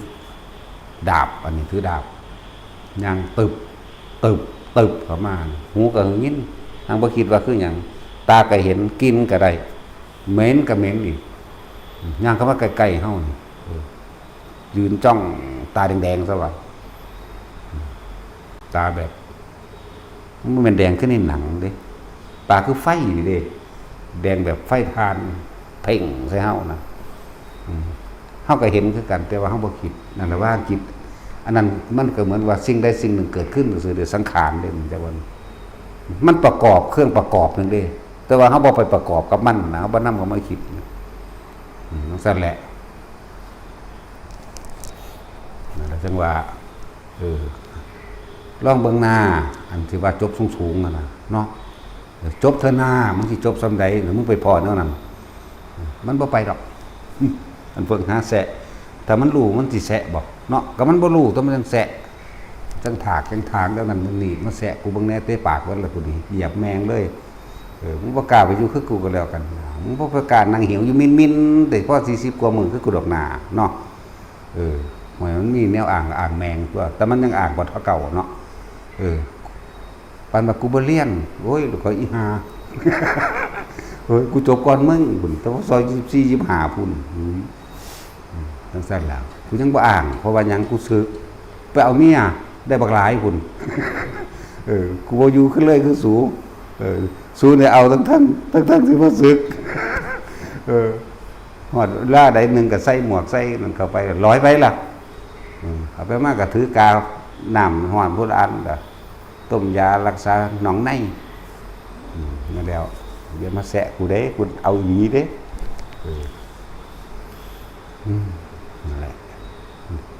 ดาบ อันนี้ถือดาบ ย่างตึบ ตึบ ตึบเข้ามา หูก็ได้ยิน หากบ่คิดว่าคือหยัง ตาก็เห็น กลิ่นก็ได้ เหม็นก็เหม็นอีก ย่างเข้ามาใกล้ๆเฮานี่ เออ ยืนจ้องตาแดงๆซะว่า ตาแบบ มันบ่แม่นแดงคือในหนังเด้ ตาคือไฟนี่เด้ แดงแบบไฟถ่านเพ่งใส่เฮานะ อืม เฮาก็เห็นคือกัน แต่ว่าเฮาบ่คิด นั่นแหละว่าจิต อันนั้นมันก็เหมือนว่าสิ่งใดสิ่งหนึ่งเกิดขึ้นซื่อๆ โดยสังขารเด้ มันจะว่า มันประกอบ เครื่องประกอบนั่นเด้ แต่ว่าเฮาบ่ไปประกอบกับมันนะ เฮาบ่นำเข้ามาคิด อืม จั่งซั่นแหละ นั่นแหละจั่งว่า เออ ลองเบิ่งหน้า อันที่ว่าจบสูงๆนั่นน่ะ เนาะ เออ จบเถอะหน้า มึงสิจบส่ำใด มึงไปพ้อแนวนั้น มันบ่ไปดอก อันพวกหาแซะ ถ้ามันรู้มันสิแซะบ่ เนาะ ก็มันบ่รู้ แต่มันจั่งแซะ จั่งถาก จั่งถาง แล้วนั่นนี่ มาแซะกูเบิ่งแหน่ เตะปากเบิดละกูนี่ เหยียบแม่งเลย เออ มึงบ่กล้าไปอยู่คือกูก็แล้วกัน มึงบ่ไปกล้านั่งหิวอยู่มินๆ แต่พอสี่สิบกว่ามื้อคือกูดอกหน้า เนาะ เออ หวยมันมีแนวอ้าง อ้างแม่งตัว แต่มันยังอ้างบ่เท่าเก่าเนาะ เออ ปานว่ากูบ่เรียน โอ้ย ลูกเขาอีห่า เฮ้ย กูจบก่อนมึงพุ้น แต่ว่าซอยยี่สิบสี่ ยี่สิบห้าพุ้น อืม อืม จั่งซั่นล่ะ กูยังบ่อ้าง เพราะว่าหยัง กูสึก ไปเอาเมีย ได้บักหลายพุ้น เออ กูบ่อยู่คือเลยคือสู เออ สูเนี่ยเอาทั้งๆ ทั้งๆ ที่บ่สึก เออ ฮอดเวลาใดหนึ่งก็ใส่หมวกใส่นั่นเข้าไป ลอยไปล่ะ อืม เอาไปมาก็ถือกาน้ำฮ้อนพุ้นอันล่ะ ต้มยารักษาหนองใน อืมนั่นแล้วอย่ามาแซะกูเด้ กูเอาอีหลีเด้ เออ อืมนั่นแหละ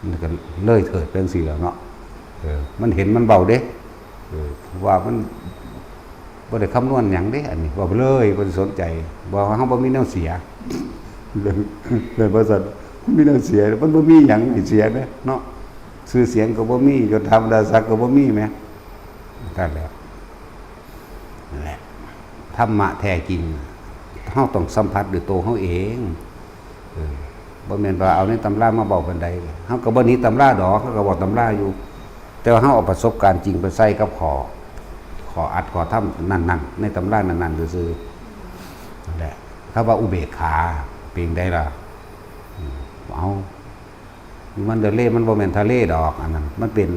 มันก็เลยเถิดเป็นสิแล้วเนาะ เออ มันเห็นมันเบาเด้ เออ ว่ามันบ่ได้คำนวณหยังเด้ อันนี้เว้าไปเลย บ่ได้สนใจ บ่ เฮาบ่มีแนวเสีย เลย เลยบ่ซั่น มีแนวเสีย มันบ่มีหยังให้เสียเด้เนาะ ชื่อเสียงก็บ่มี ยศถาบรรดาศักดิ์ก็บ่มีแหม นั่นแหละ นั่นแหละ ธรรมะแท้จริง เฮาต้องสัมผัสด้วยตัวเฮาเอง เออ บ่แม่นว่าเอาในตำรามาเว้าปานใด เฮาก็บ่หนีตำราดอก เฮาก็เว้าตำราอยู่ แต่ว่าเฮาเอาประสบการณ์จริงไปใส่กับข้อ ข้ออัดข้อธรรมนั่นๆ ในตำรานั่นๆ ซื่อๆ นั่นแหละ คำว่าอุเบกขา เป็นจั่งใดล่ะ อืม เอา มันทะเล มันบ่แม่นทะเลดอก อันนั้น มันเป็น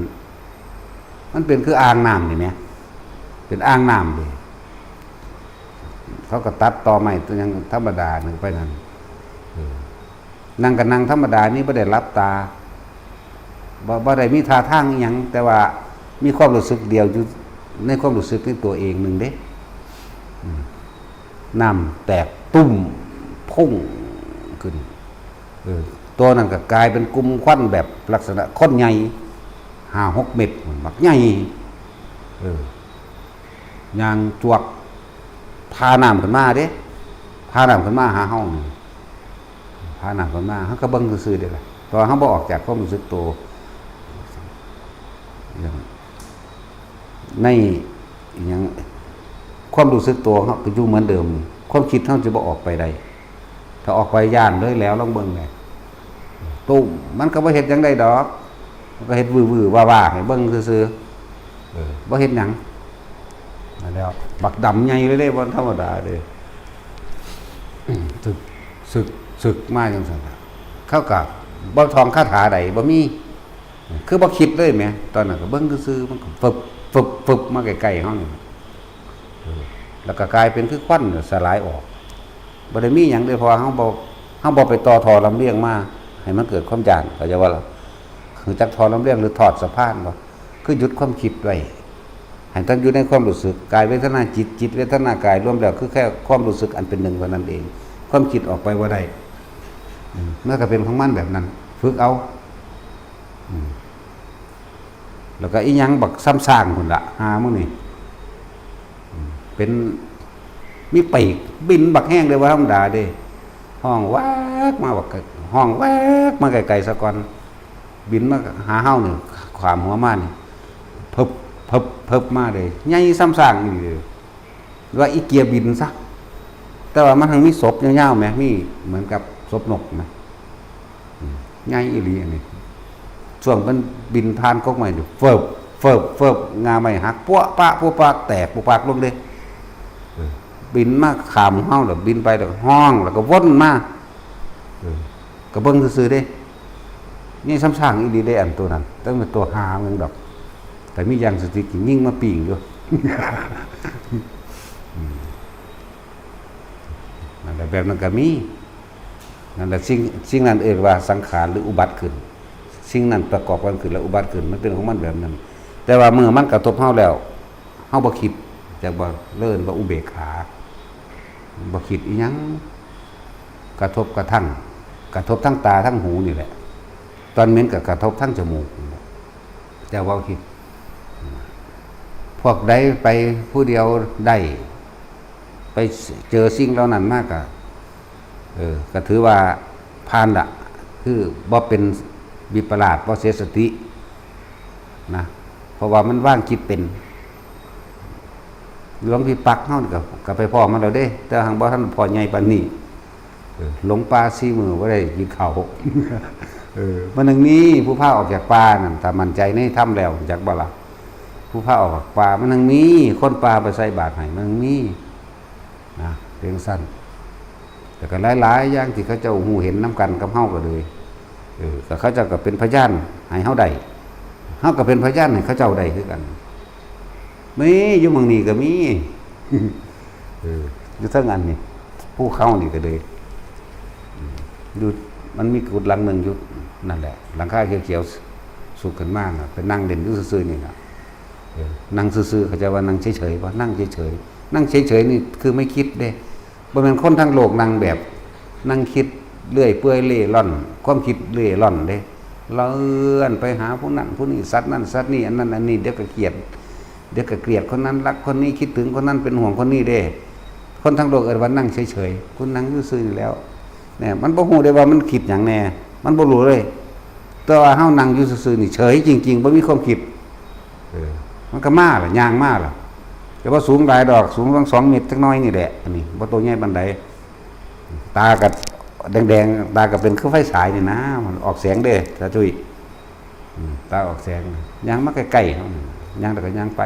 มันเป็นคืออ่างน้ำนี่แหม เป็นอ่างน้ำนี่ เขาก็ตัดตอไม้ตัวหยังธรรมดานี่ไปนั่น เออ นั่งก็นั่งธรรมดานี่ บ่ได้หลับตา บ่ บ่ได้มีท่าทางอิหยัง แต่ว่ามีความรู้สึกเดียวอยู่ในความรู้สึกในตัวเองหนึ่งเด้ อืม น้ำแตกตุ้มพุ่งขึ้น เออ ตัวนั้นก็กลายเป็นกลุ่มควันแบบลักษณะคนใหญ่ ห้าหกเมตร บักใหญ่ เออ ย่างจวก พาน้ำขึ้นมาเด้ พาน้ำขึ้นมาหาเฮานี่ พาน้ำขึ้นมา เฮาก็เบิ่งซื่อๆเด้ล่ะ แต่ว่าเฮาบ่ออกจากความรู้สึกตัว อย่าง ในอิหยัง ความรู้สึกตัวเฮาก็อยู่เหมือนเดิม ความคิดเฮาจะบ่ออกไปใด ถ้าออกไปย้านเลยแล้ว ลองเบิ่งแหน่ ตุ้ม มันก็บ่เฮ็ดหยังได้ดอก มันก็เฮ็ดวื้อๆว่าๆให้เบิ่งซื่อๆ เออ บ่เฮ็ดหยัง นั่นแหล้ว บักดำใหญ่เลยเด้ บ่ธรรมดาเด้ สึก สึก สึกมาจั่งซั่นน่ะ เขาก็บ่ท่องคาถาใด บ่มี คือบ่คิดเลยแหม ตอนนั้นก็เบิ่งซื่อๆ มันก็ฟึบ ฟึบ ฟึบ มาใกล้ๆเฮานี่ เออ แล้วก็กลายเป็นคือควันสลายออก บ่ได้มีหยังเด้ เพราะว่าเฮาบ่ เฮาบ่ไปต่อท่อลำเลียงมา ให้มันเกิดความย้าน เข้าใจบ่ล่ะ รู้จักท่อลำเลียงหรือทอดสะพานบ่ คือหยุดความคิดไว้ ให้ตั้งอยู่ในความรู้สึก กายเวทนาจิต จิตเวทนากาย รวมแล้วคือแค่ความรู้สึกอันเป็นหนึ่งเท่านั้นเอง ความคิดออกไปบ่ได้ อืม มันก็เป็นของมันแบบนั้น ฝึกเอา อืม แล้วก็อีหยังบักซ้ำซากพุ้นล่ะ หามื้อนี่ อืม เป็น มีปีก บินบักแฮงเลย บ่ธรรมดาเด้ ฮ้องแวกมาบัก ฮ้องแวกมาไกลๆซะก่อน บินมาหาเฮานี่ ข้ามหัวมานี่ เพิบ เพิบ เพิบมาเลย ใหญ่ซ้ำซากอีหลีเลย ว่าอีเกียบินซะ แต่ว่ามันทั้งมีศพยาวๆแหม มีเหมือนกับศพนกนะ อืม ใหญ่อีหลีอันนี้ ช่วงมันบินผ่านกกไม้นี่ เฟิบ เฟิบ เฟิบ งาไม้หัก ปั๊วะปะ ปั๊วะปะ แตก ปุ๊บปักลงเลย เออ บินมาข้ามเฮาแล้ว บินไปแล้วฮ้อง แล้วก็วนมา เออ ก็เบิ่งซื่อๆเด้ นี่ซ้ำซากอีหลีเด้ อันตัวนั้น แต่มันตัวหามันดอก แต่มีอย่างสติกินยิ่งมาปิ้งอยู่ อืม นั่นแหละ แบบนั้นก็มี นั่นแหละ สิ่ง สิ่งนั้นเอิ้นว่าสังขารหรืออุบัติขึ้น สิ่งนั้นประกอบกันขึ้นแล้วอุบัติขึ้น มันเป็นของมันแบบนั้น แต่ว่าเมื่อมันกระทบเฮาแล้ว เฮาบ่คิด จักบ่ เอิ้นว่าอุเบกขา บ่คิดอีหยัง กระทบกระทั่ง กระทบทั้งตาทั้งหูนี่แหละ ตอนเหม็นก็กระทบทั้งจมูกนี่แหละ แต่ว่าคิด พวกใดไปผู้เดียวได้ ไปเจอสิ่งเหล่านั้นมากก็ เออ ก็ถือว่าผ่านละ คือบ่เป็นวิปลาส บ่เสียสตินะ เพราะว่ามันวางจิตเป็น หลวงพี่ปักเฮานี่ก็ ก็ไปพ้อมาแล้วเด้ แต่หั้งบ่ทันพ้อใหญ่ปานนี้ เออ หลงป่าสี่มื้อบ่ได้กินข้าว เออ มันยังมีผู้พาออกจากป่านั่น ถ้ามั่นใจในธรรมแล้ว จักบ่ล่ะ ผู้พาออกจากป่า มันยังมีคนป่าไปใส่บาตรให้ มันยังมี นะ เป็นจั่งซั้น แต่ก็หลายๆอย่างที่เขาเจ้าฮู้เห็นนำกันกับเฮาก็เลย เออ ก็เขาเจ้าก็เป็นพยานให้เฮาได้ เฮาก็เป็นพยานให้เขาเจ้าได้คือกัน มีอยู่เมืองนี้ก็มี เออ อยู่เทิงอันนี้ ภูเขานี่ก็เลย อืม อยู่ มันมีกุฏิหลังหนึ่งอยู่นั่นแหละ หลังคาเขียวๆ สุกขึ้นมาน่ะ ไปนั่งเล่นอยู่ซื่อๆนี่น่ะ เออ นั่งซื่อๆ เขาเจ้าว่านั่งเฉยๆ ว่านั่งเฉย นั่งเฉยๆนี่คือไม่คิดเด้ บ่แม่นคนทั้งโลกนั่งแบบ นั่งคิดเรื่อยเปื่อยเร่ร่อน ความคิดเร่ร่อนเด้ เลื่อนไปหาผู้นั้นผู้นี้ สัตว์นั่นสัตว์นี่ อันนั้นอันนี้ เดี๋ยวก็เกลียด เดี๋ยวก็เกลียดคนนั้น รักคนนี้ คิดถึงคนนั้น เป็นห่วงคนนี้เด้ คนทั้งโลกเอิ้นว่านั่งเฉยๆ คุณนั่งอยู่ซื่อนี่แหล้ว เนี่ย มันบ่ฮู้ได้ว่ามันคิดหยังแน่ มันบ่รู้เลย แต่ว่าเฮานั่งอยู่ซื่อๆนี่เฉยจริงๆ บ่มีความคิด เออ มันก็มาล่ะ ย่างมาล่ะ แต่ว่าสูงหลายดอก สูงตั้งสองเมตรจักหน่อยนี่แหละ อันนี้บ่โตใหญ่ปานใด ตาก็แดงๆ ตาก็เป็นคือไฟฉายนี่นะ มันออกแสงเด้ ตาจุ้ย อืม ตาออกแสง ย่างมาใกล้ๆ เฮานี่ ย่างแล้วก็ย่างไป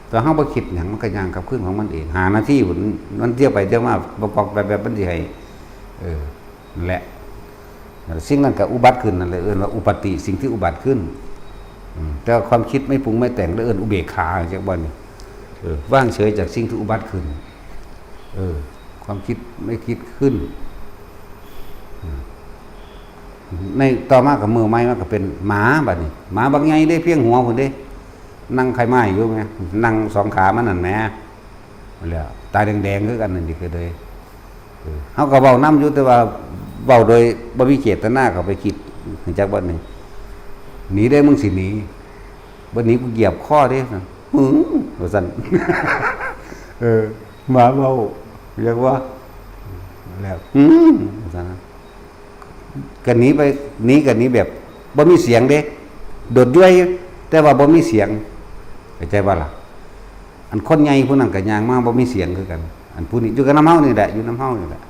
แต่เฮาบ่คิดหยัง มันก็ย่างกลับคืนของมันเอง ห้านาทีพุ้น มันเที่ยวไปเที่ยวมา ปอกๆ แป๊บๆ มันสิให้ เออ นั่นแหละ สิ่งนั้นก็อุบัติขึ้นนั่นแหละ เอิ้นว่าอุปาทิ สิ่งที่อุบัติขึ้น อืม แต่ว่าความคิดไม่ปรุงไม่แต่ง แล้วเอิ้นอุเบกขา จักบ่นี่ เออ วางเฉยจากสิ่งที่อุบัติขึ้น เออ ความคิดไม่คิดขึ้น อืม ในต่อมาก็มื้อใหม่มันก็เป็นหมาบัดนี้ หมาบักใหญ่เด้ เพียงหัวพุ้นเด้ นั่งไขว่ไม้อยู่แหม นั่งสองขามันนั่นแหม นั่นแหละ ตาแดงๆ คือกันนั่นนี่ก็เลย เออ เฮาก็เว้านำอยู่ แต่ว่าเว้าโดยบ่มีเจตนาเข้าไปคิด รู้จักบ่นี่ หนีได้มึงสิหนี บ่หนีกูเหยียบคอเด้ หึง ว่าซั่น เออ หมาเว้า เรียกว่า แล้ว หึง ว่าซั่นนะ ก็หนีไป หนีก็หนีแบบบ่มีเสียงเด้ โดดย้วย แต่ว่าบ่มีเสียง เข้าใจบ่ล่ะ อันคนใหญ่ผู้นั้นก็ย่างมาบ่มีเสียงคือกัน อันผู้นี้อยู่กับนำเฮานี่แหละ อยู่นำเฮานี่แหละ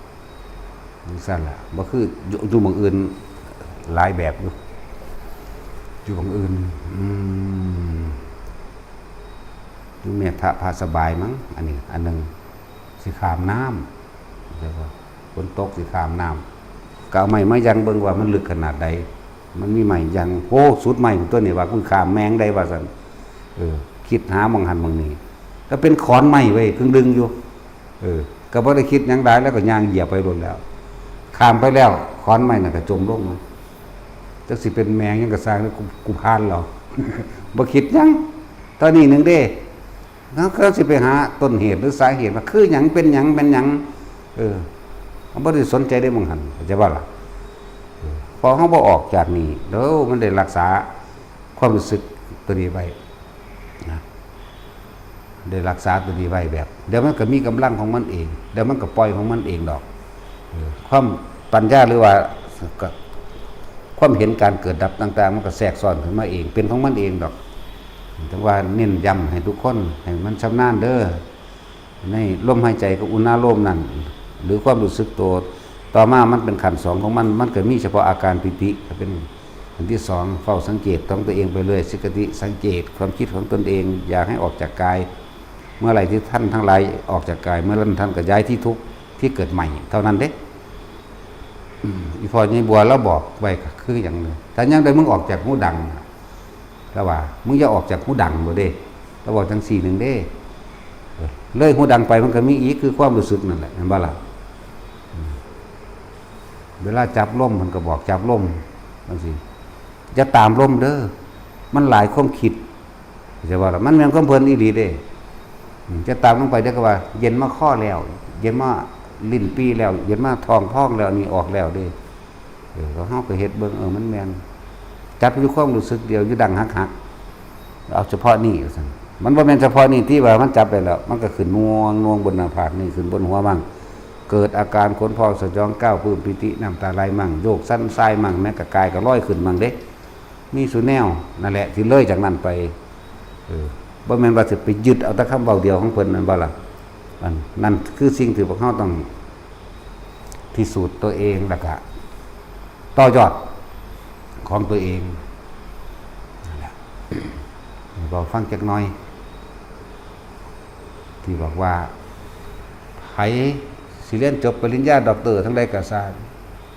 จั่งซั้นล่ะ บ่คืออยู่ อยู่หม่องอื่นหลายแบบอยู่ อยู่หม่องอื่น อืม อยู่แม่ทะพระสบายมั้ง อันนี้ อันหนึ่ง สิข้ามน้ำ แล้วก็ฝนตกสิข้ามน้ำ ก็เอาไม้มายังเบิ่งว่ามันลึกขนาดใด มันมีไม้ยัง โอ้ สุดไม้ตัวนี้ว่า กูข้ามแม่งได้ว่าซั่น เออ คิดหาหม่องหั้นหม่องนี้ ก็เป็นขอนไม้ไว้ย ครึ่งดึงอยู่ เออ ก็บ่ได้คิดหยังหลาย แล้วก็ย่างเหยียบไปโลดแล้ว ข้ามไปแล้ว ขอนไม้นั่นก็จมลง จักสิเป็นแมงหยังก็ซ่าง กู กูผ่านแล้ว บ่คิดหยัง ตอนนี้หนึ่งเด้ แล้วก็สิไปหาต้นเหตุหรือสาเหตุว่าคือหยัง เป็นหยัง เป็นหยัง เออ มันบ่ได้สนใจได้หม่องหั้น เข้าใจบ่ล่ะ เออ พอเฮาบ่ออกจากนี่ เด้อ มันได้รักษาความรู้สึกตัวนี้ไว้นะ ได้รักษาตัวนี้ไว้แบบ เดี๋ยวมันก็มีกำลังของมันเอง เดี๋ยวมันก็ปล่อยของมันเองดอก เออ ความปัญญาหรือว่า ก็ ความเห็นการเกิดดับต่างๆ มันก็แทรกซ้อนขึ้นมาเอง เป็นของมันเองดอก ถึงว่าเน้นย้ำให้ทุกคนให้มันชำนาญเด้อ ในลมหายใจกับอุณาโลมนั่น หรือความรู้สึกตัว ต่อมามันเป็นขั้นสองของมัน มันก็มีเฉพาะอาการปีติ ก็เป็นขั้นที่สอง เฝ้าสังเกตของตัวเองไปเรื่อย สิกขติ สังเกตความคิดของตนเอง อย่าให้ออกจากกาย เมื่อไหร่ที่ท่านทั้งหลายออกจากกาย เมื่อนั้นท่านก็ย้ายที่ทุกข์ที่เกิดใหม่ เท่านั้นเด้ อืม อีพ่อใหญ่บัวลาวบอกไว้ก็คือหยังนี่ ถ้ายังใดมึงออกจากหูดัง ลาวว่า มึงอย่าออกจากหูดังโลดเด้ ลาวบอกจั่งซี้หนึ่งเด้ เออ เลยหูดังไปมันก็มีอีก คือความรู้สึกนั่นแหละ แม่นบ่ล่ะ อืม เวลาจับลมมันก็บอกจับลมจั่งซี้ อย่าตามลมเด้อ มันหลายความคิด เข้าใจบ่ล่ะ มันแม่นความเพิ่นอีหลีเด้ อืม จะตามลงไปเดี๋ยวก็ว่า เย็นมาคอแล้ว เย็นมาลิ้นปี่แล้ว เย็นมาท้องพองแล้ว นี่ออกแล้วเด้ เออ ก็เฮาก็เฮ็ดเบิ่ง เออ มันแม่น จับอยู่ความรู้สึกเดียว อยู่ดังหักๆ เอาเฉพาะนี่ว่าซั่น มันบ่แม่นเฉพาะนี่ที่ว่ามันจับได้แล้ว มันก็ขึ้นน่วงๆ บนหน้าผากนี่ ขึ้นบนหัวมั่ง เกิดอาการขนพองสยองก้าว ปลื้มปีติ น้ำตาไหลมั่ง โยกสั่นสายมั่ง แม้กะกายก็ลอยขึ้นมั่งเด้ มีสู่แนว นั่นแหละ ที่เลยจากนั้นไป เออ บ่แม่นว่าสิไปยึดเอาแต่คำเว้าเดียวของเพิ่น แม่นบ่ล่ะ อัน นั่นคือสิ่งที่พวกเฮาต้องพิสูจน์ตัวเอง แล้วก็ต่อยอดของตัวเอง นั่นแหละ ให้เว้าฟังจักหน่อย ที่บอกว่า ไผสิเรียนจบปริญญาด็อกเตอร์ทั้งใดก็ซ่าง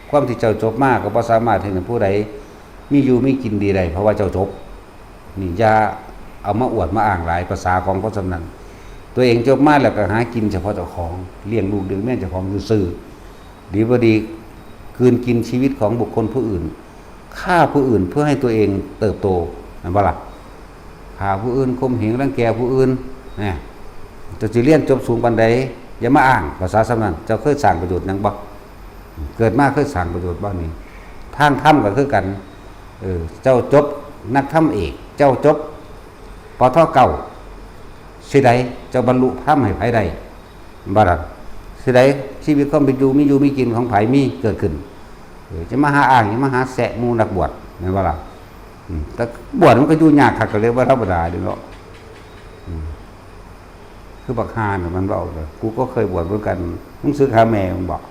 ความที่เจ้าจบมาก็บ่สามารถเฮ็ดให้ผู้ใดมีอยู่มีกินดีได้ เพราะว่าเจ้าจบ นี่อย่าเอามาอวดมาอ้างหลาย ภาษาของคนส่ำนั้น ตัวเองจบมาแล้วก็หากินเฉพาะเจ้าของ เลี้ยงลูกเลี้ยงเมียเจ้าของซื่อๆ ดีบ่ดี กลืนกินชีวิตของบุคคลผู้อื่น ฆ่าผู้อื่นเพื่อให้ตัวเองเติบโต แม่นบ่ล่ะ ฆ่าผู้อื่น ข่มเหงรังแกผู้อื่น นะ เจ้าสิเรียนจบสูงปานใด อย่ามาอ้าง ภาษาส่ำนั้น เจ้าเคยสร้างประโยชน์หยังบ่ เกิดมาเคยสร้างประโยชน์บ่นี่ ทางธรรมก็คือกัน เออ เจ้าจบนักธรรมเอก เจ้าจบ ปท เก้า สิได้ เจ้าบรรลุธรรมให้ไผได้ บ่ล่ะ สิได้ ชีวิตความเป็นอยู่ มีอยู่มีกินของไผมีเกิดขึ้น เออ จะมาหาอ้าง จะมาหาแซะหมู่นักบวช แม่นบ่ล่ะ อืม แต่บวชมันก็อยู่ยากคัก ก็เลยบ่ธรรมดาเด้เนาะ อืม คือบักห่าน่ะมันเว้าเลย กูก็เคยบวชเหมือนกัน มึงสึกหาแม่มึงบอก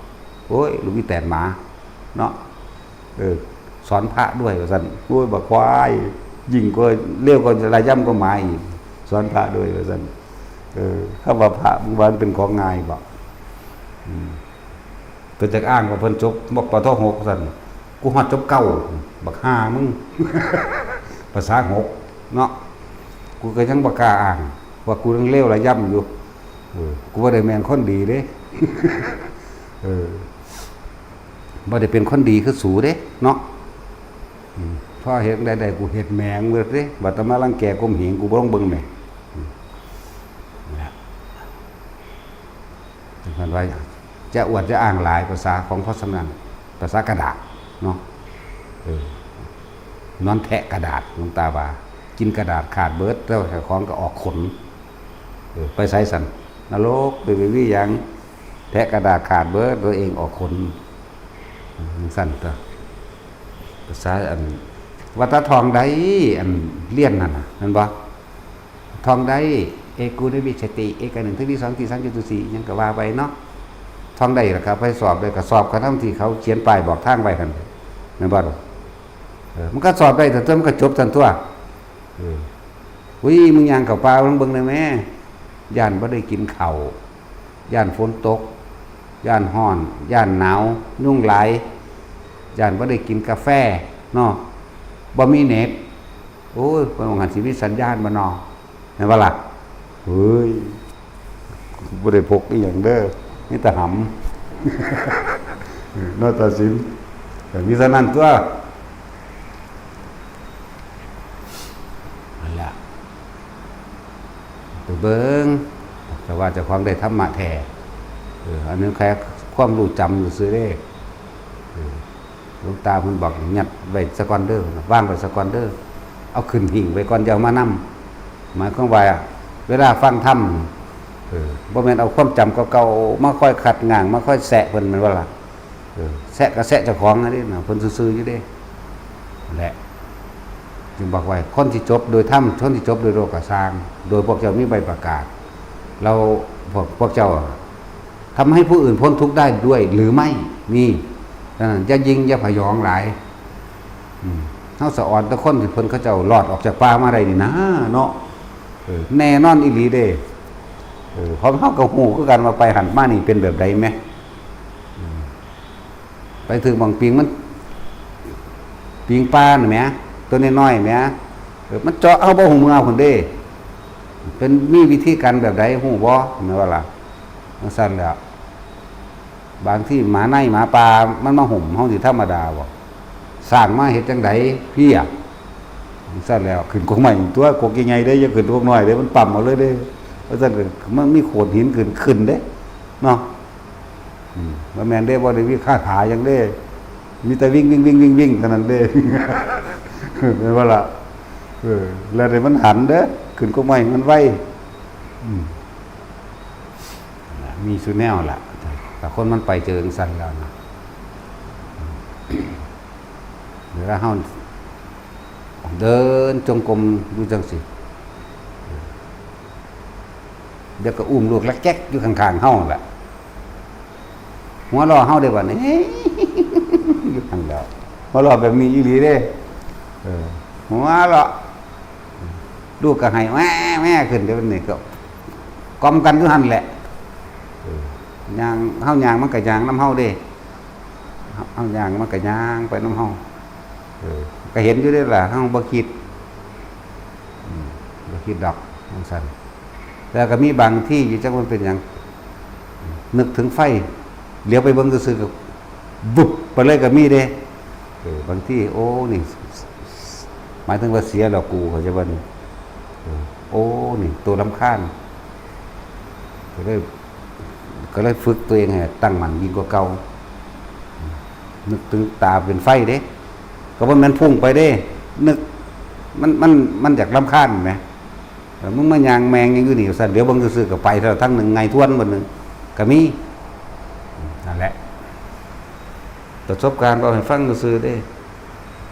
โอ้ย ลูกอีแตนหมา เนาะ เออ สอนพระด้วยว่าซั่น โอ้ย บักควาย ยิ่งกว่าเลวกว่าระยำกว่าหมาอีก สอนพระด้วยว่าซั่น เออ คำว่าพระมึงว่ามันเป็นของง่ายบ่ อืม เพิ่นจักอ้างว่าเพิ่นจบ ปท หก ซั่น กูฮอดจบ เก้า บักห่ามึง ภาษา หก เนาะ กูก็ยังบ่กล้าอ้าง ว่ากูยังเลวระยำอยู่ เออ กูบ่ได้แม่นคนดีเด้ เออ บ่ได้เป็นคนดีคือสูเด้ เนาะ อืม พอเฮ็ดได้ได้ กูเฮ็ดแม่งเบิดเด้ บัดตามารังแกข่มเหง กูบ่ลองเบิ่งแหม อืม นั่นแหละ เพิ่นว่า จะอวดจะอ้างหลาย ภาษาของพ่อสำนัน ภาษากระดาษ เนาะ เออ นอนแทะกระดาษ หลวงตาว่า กินกระดาษขาดเบิด แต่ว่าเจ้าของก็ออกขน เออ ไปไสสัน นรก ไปวิวีหยัง แทะกระดาษขาดเบิด ตัวเองออกขน จั่งซั่นตั๊ว ภาษาอัน ว่าแต่ท่องได้ อันเรียนนั่นน่ะ แม่นบ่ ท่องได้ เอกู นิวิชชติ เอก หนึ่ง ถึงที่สอง ที่สาม จตุสี่ หยังก็ว่าไปเนาะ ท่องได้ล่ะครับ ไปสอบได้ก็สอบกระทั่งที่เขาเขียนป้ายบอกทางไว้หั่น แม่นบ่ เออ มันก็สอบได้ แต่ตัวมันก็จบซั่นตั๊ว เออ อุ้ย มึงย่างเข้าป่า ลองเบิ่งได้แหม ย่านบ่ได้กินข้าว ย่านฝนตก ย่านร้อน ย่านหนาว ยุงหลาย ย่านบ่ได้กินกาแฟ เนาะ บ่มีเน็ต โอ้ย เพิ่นว่าหั่นสิมีสัญญาณบ่น้อ แม่นบ่ล่ะ เฮ้ย บ่ได้พกอีหยังเด้อ มีแต่หำ เนาะ ตาสิน แต่มีเท่านั้นตั๊ว นั่นแหละ ไปเบิ่ง แต่ว่าเจ้าของได้ธรรมะแท้ เออ อันนี้แค่ความรู้จำซื่อๆเด้ เออ หลวงตาเพิ่นบอก "ยัดไว้ซะก่อนเด้อ วางไว้ซะก่อนเด้อ เอาขึ้นหิ้งไว้ก่อน อย่าเอามานำ" หมายความว่า เวลาฟังธรรม เออ บ่แม่นเอาความจำเก่าๆ มาคอยขัดง้าง มาคอยแซะเพิ่น แม่นบ่ล่ะ เออ แซะก็แซะเจ้าของนั่นเด้นะ เพิ่นซื่อๆอยู่เด้ และ จึงบอกว่า คนที่จบโดยธรรม คนที่จบโดยโลกก็ซ่าง โดยพวกเจ้ามีใบประกาศ เรา พวก พวกเจ้า ทำให้ผู้อื่นพ้นทุกข์ได้ด้วยหรือไม่ นี่ ฉะนั้นอย่ายิ่งอย่าผยองหลาย อืม เฮาสะออนแต่คนที่เพิ่นเขาเจ้ารอดออกจากป่ามาได้นี่นะ เนาะ เออ แน่นอนอีหลีเด้ เออ เพราะเฮาก็ฮู้คือกันว่าไปหั่นมานี่เป็นแบบใดแหม อืม ไปถืกหม่องปิงมัน ปิงป่าน่ะแหม ตัวน้อยๆแหม เออ มันเจาะเฮาบ่ฮู้เมือพุ้นเด้ เป็นมีวิธีการแบบใดฮู้บ่ แม่นบ่ล่ะ จั่งซั้นแหล้ว บางทีหมาในหมาป่ามันมาห่มเฮาสิธรรมดาบ่ สร้างมาเฮ็ดจั่งใด เพี้ย จั่งซั้นแหล้ว ขึ้นกกไม้ตั๊ว กกใหญ่ๆเด้ อย่าขึ้นกกน้อยเด้ มันปั๊มเอาเลยเด้ ว่าซั่นก็มันมีโขดหินขึ้น ขึ้นเด้ เนาะ อืม บ่แม่นเด้ บ่ได้มีคาถาหยังเด้ มีแต่วิ่งๆๆๆๆเท่านั้นเด้ แม่นบ่ล่ะ เออ แล้วเดี๋ยวมันหันเด้อ ขึ้นกกไม้มันไว อืม มีซุแนวล่ะ แต่คนมันไปเจอจั่งซั้นแล้วนะ เวลาเฮาเดินจงกรมอยู่จั่งซี้ เดี๋ยวก็อุ้มลูกลักแก๊กอยู่ข้างๆเฮานั่นแหละ หัวเราะเฮาได้บัดนี้ อยู่หั่นแหล้ว หัวเราะแบบนี้อีหลีเด้ เออ หัวเราะ ลูกก็ไห้แว่ๆขึ้น เดี๋ยวนี้ก็กล่อมกันอยู่หั่นแหละ เออ ย่าง เฮาย่างมันก็ย่างนำเฮาเด้ เฮาย่างมันก็ย่างไปนำเฮา เออ ก็เห็นอยู่เด้ล่ะ เฮาบ่คิด อืม บ่คิดดอก จั่งซั้น แล้วก็มีบางที่อยู่ จักมันเป็นหยัง นึกถึงไฟ เหลียวไปเบิ่งซื่อๆก็บุบไปเลยก็มีเด้ เออ บางที โอ้ นี่ หมายถึงว่าเสียแล้วกู เข้าใจบ่นี่ เออ โอ้ นี่ ตัวรำคาญ ก็เลยก็เลยฝึกตัวเองให้ตั้งมั่นยิ่งกว่าเก่า นึกถึงตาเป็นไฟเด้ ก็บ่แม่นพุ่งไปเด้ นึก มันมันมันอยากรำคาญแหม เออ มึงมายางแมงยังอยู่นี่ซั่น เดี๋ยวเบิ่งซื่อๆก็ไปเท่าทั้งหนึ่ง ไงทวนบนหนึ่ง ก็มี นั่นแหละ ประสบการณ์เว้าให้ฟังซื่อๆเด้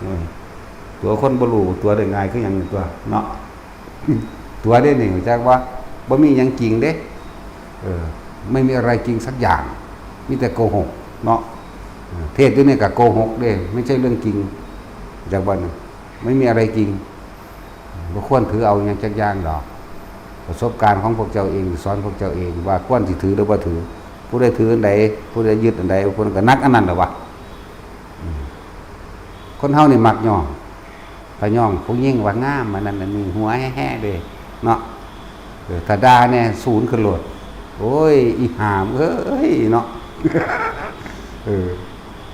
อืม ตัวคนบ่รู้ตัวได้ง่ายคือหยังนี่ตัวเนาะ ตัวเด้นี่ จักว่าบ่มีหยังจริงเด้ เออ ไม่มีอะไรจริงสักอย่าง มีแต่โกหกเนาะ เออ เทศน์อยู่นี่ก็โกหกเด้ ไม่ใช่เรื่องจริง จักว่านี่ ไม่มีอะไรจริง บ่ควรถือเอาหยังจักอย่างดอก ประสบการณ์ของพวกเจ้าเอง สอนพวกเจ้าเอง ว่าควรสิถือหรือบ่ถือ ผู้ใดถืออันใด ผู้ใดยึดอันใด ผู้นั้นก็หนักอันนั้นแหละวะ อืม คนเฮานี่มักย่อง ถ้าย่องผู้หญิงว่างาม อันนั้นอันนี้ หัวแฮ่ๆเด้เนาะ เออ ถ้าด่าแน่ สูนขึ้นโลด โอ้ย อีห่ามเอ้ยเนาะ เออ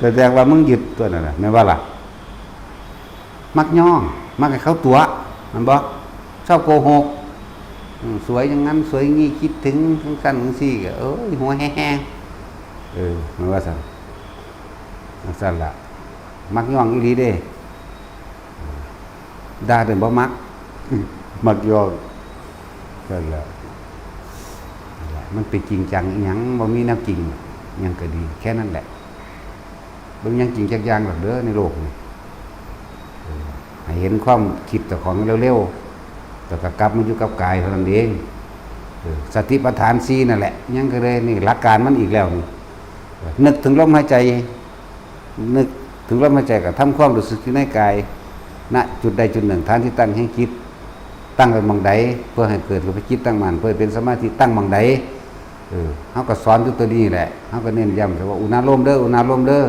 แสดงว่ามึงยึดตัวนั้นน่ะ แม่นบ่ล่ะ มักย่อง มักให้เขาตั๋ว แม่นบ่ ชอบโกหก อืม สวยอย่างนั้น สวยอย่างนี้ คิดถึงจังซั่นจังซี่ ก็ เอ้ย หัวแฮ่ๆ เออ มันว่าซั่น จังซั่นล่ะ มักย่องอีหลีเด้ ด่าเด้อบ่มัก มักย่อง นั่นแหละ นั่นแหละ มันไปจริงจังอิหยัง บ่มีแนวจริง อิหยังก็ดี แค่นั้นแหละ บ่มีหยังจริงจักอย่างดอกเด้อในโลกนี่ เออ ให้เห็นความคิดเจ้าของเร็วๆ แล้วก็กลับมาอยู่กับกายเท่านั้นเอง เออ สติปัฏฐานสี่นั่นแหละ ยังก็เลยนี่หลักการมันอีกแล้วนี่ เออ นึกถึงลมหายใจ นึกถึงลมหายใจก็ทำความรู้สึกอยู่ในกาย ณ จุดใดจุดหนึ่ง ฐานที่ตั้งแห่งจิต ตั้งไว้หม่องใด เพื่อให้เกิดรูปจิตตั้งมั่น เพื่อให้เป็นสมาธิตั้งหม่องใด เออ เฮาก็สอนอยู่ตัวนี้แหละ เฮาก็เน้นย้ำแต่ว่าอุณาโลมเด้อ อุณาโลมเด้อ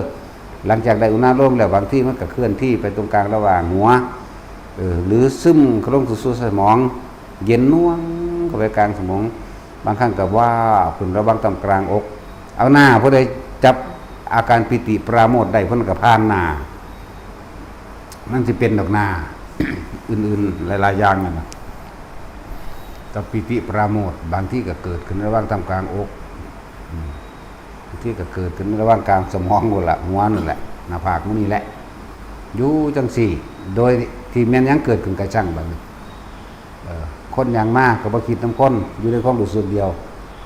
หลังจากได้อุณาโลมแล้ว บางทีมันก็เคลื่อนที่ไปตรงกลางระหว่างหัว เออ หรือซึมเข้าลงสู่สมอง เย็นน่วงเข้าไปกลางสมอง บางครั้งก็วาบขึ้นระหว่างตามกลางอก เอาหน้า ผู้ใดจับอาการปีติปราโมทย์ได้ ผู้นั้นก็ผ่านหน้า มันสิเป็นดอกหน้า อื่นๆ หลายๆ อย่างนั่นน่ะ กับปีติปราโมทย์ บางทีก็เกิดขึ้นระหว่างตามกลางอก อืม บางทีก็เกิดขึ้นระหว่างกลางสมองนั่นแหละ หัวนั่นแหละ หน้าผากมันนี่แหละ อยู่จังซี่ โดยที่แม่นหยังเกิดขึ้นกระชั่งบัดนี้ เอ่อ คนย่างมาก็บ่คิดนำคน อยู่ในความรู้สึกเดียว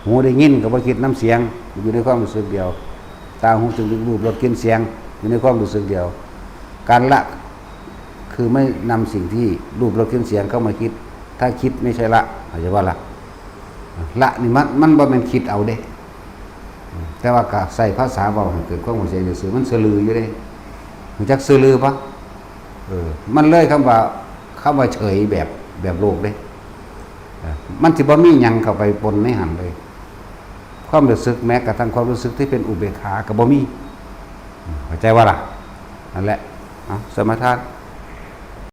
หูได้ยินก็บ่คิดนำเสียง อยู่ในความรู้สึกเดียว ตาหูจมูกรูปรสกลิ่นเสียง อยู่ในความรู้สึกเดียว การละ คือไม่นำสิ่งที่รูปรสกลิ่นเสียงเข้ามาคิด ถ้าคิดไม่ใช่ละ เข้าใจบ่ล่ะ ละนี่มัน มันบ่แม่นคิดเอาเด้ แต่ว่าก็ใช้ภาษาเว้าให้เกิดความเข้าใจซื่อๆ มันสะลืออยู่เด้ รู้จักสะลือปะ เออ มันเลยคำว่า คำว่าเฉยแบบ แบบโลกเด้ เออ มันสิบ่มีหยังเข้าไปปนในหั้นเลย ความรู้สึก แม้กระทั่งความรู้สึกที่เป็นอุเบกขาก็บ่มี เข้าใจบ่ล่ะ นั่นแหละ เอา สมาทาน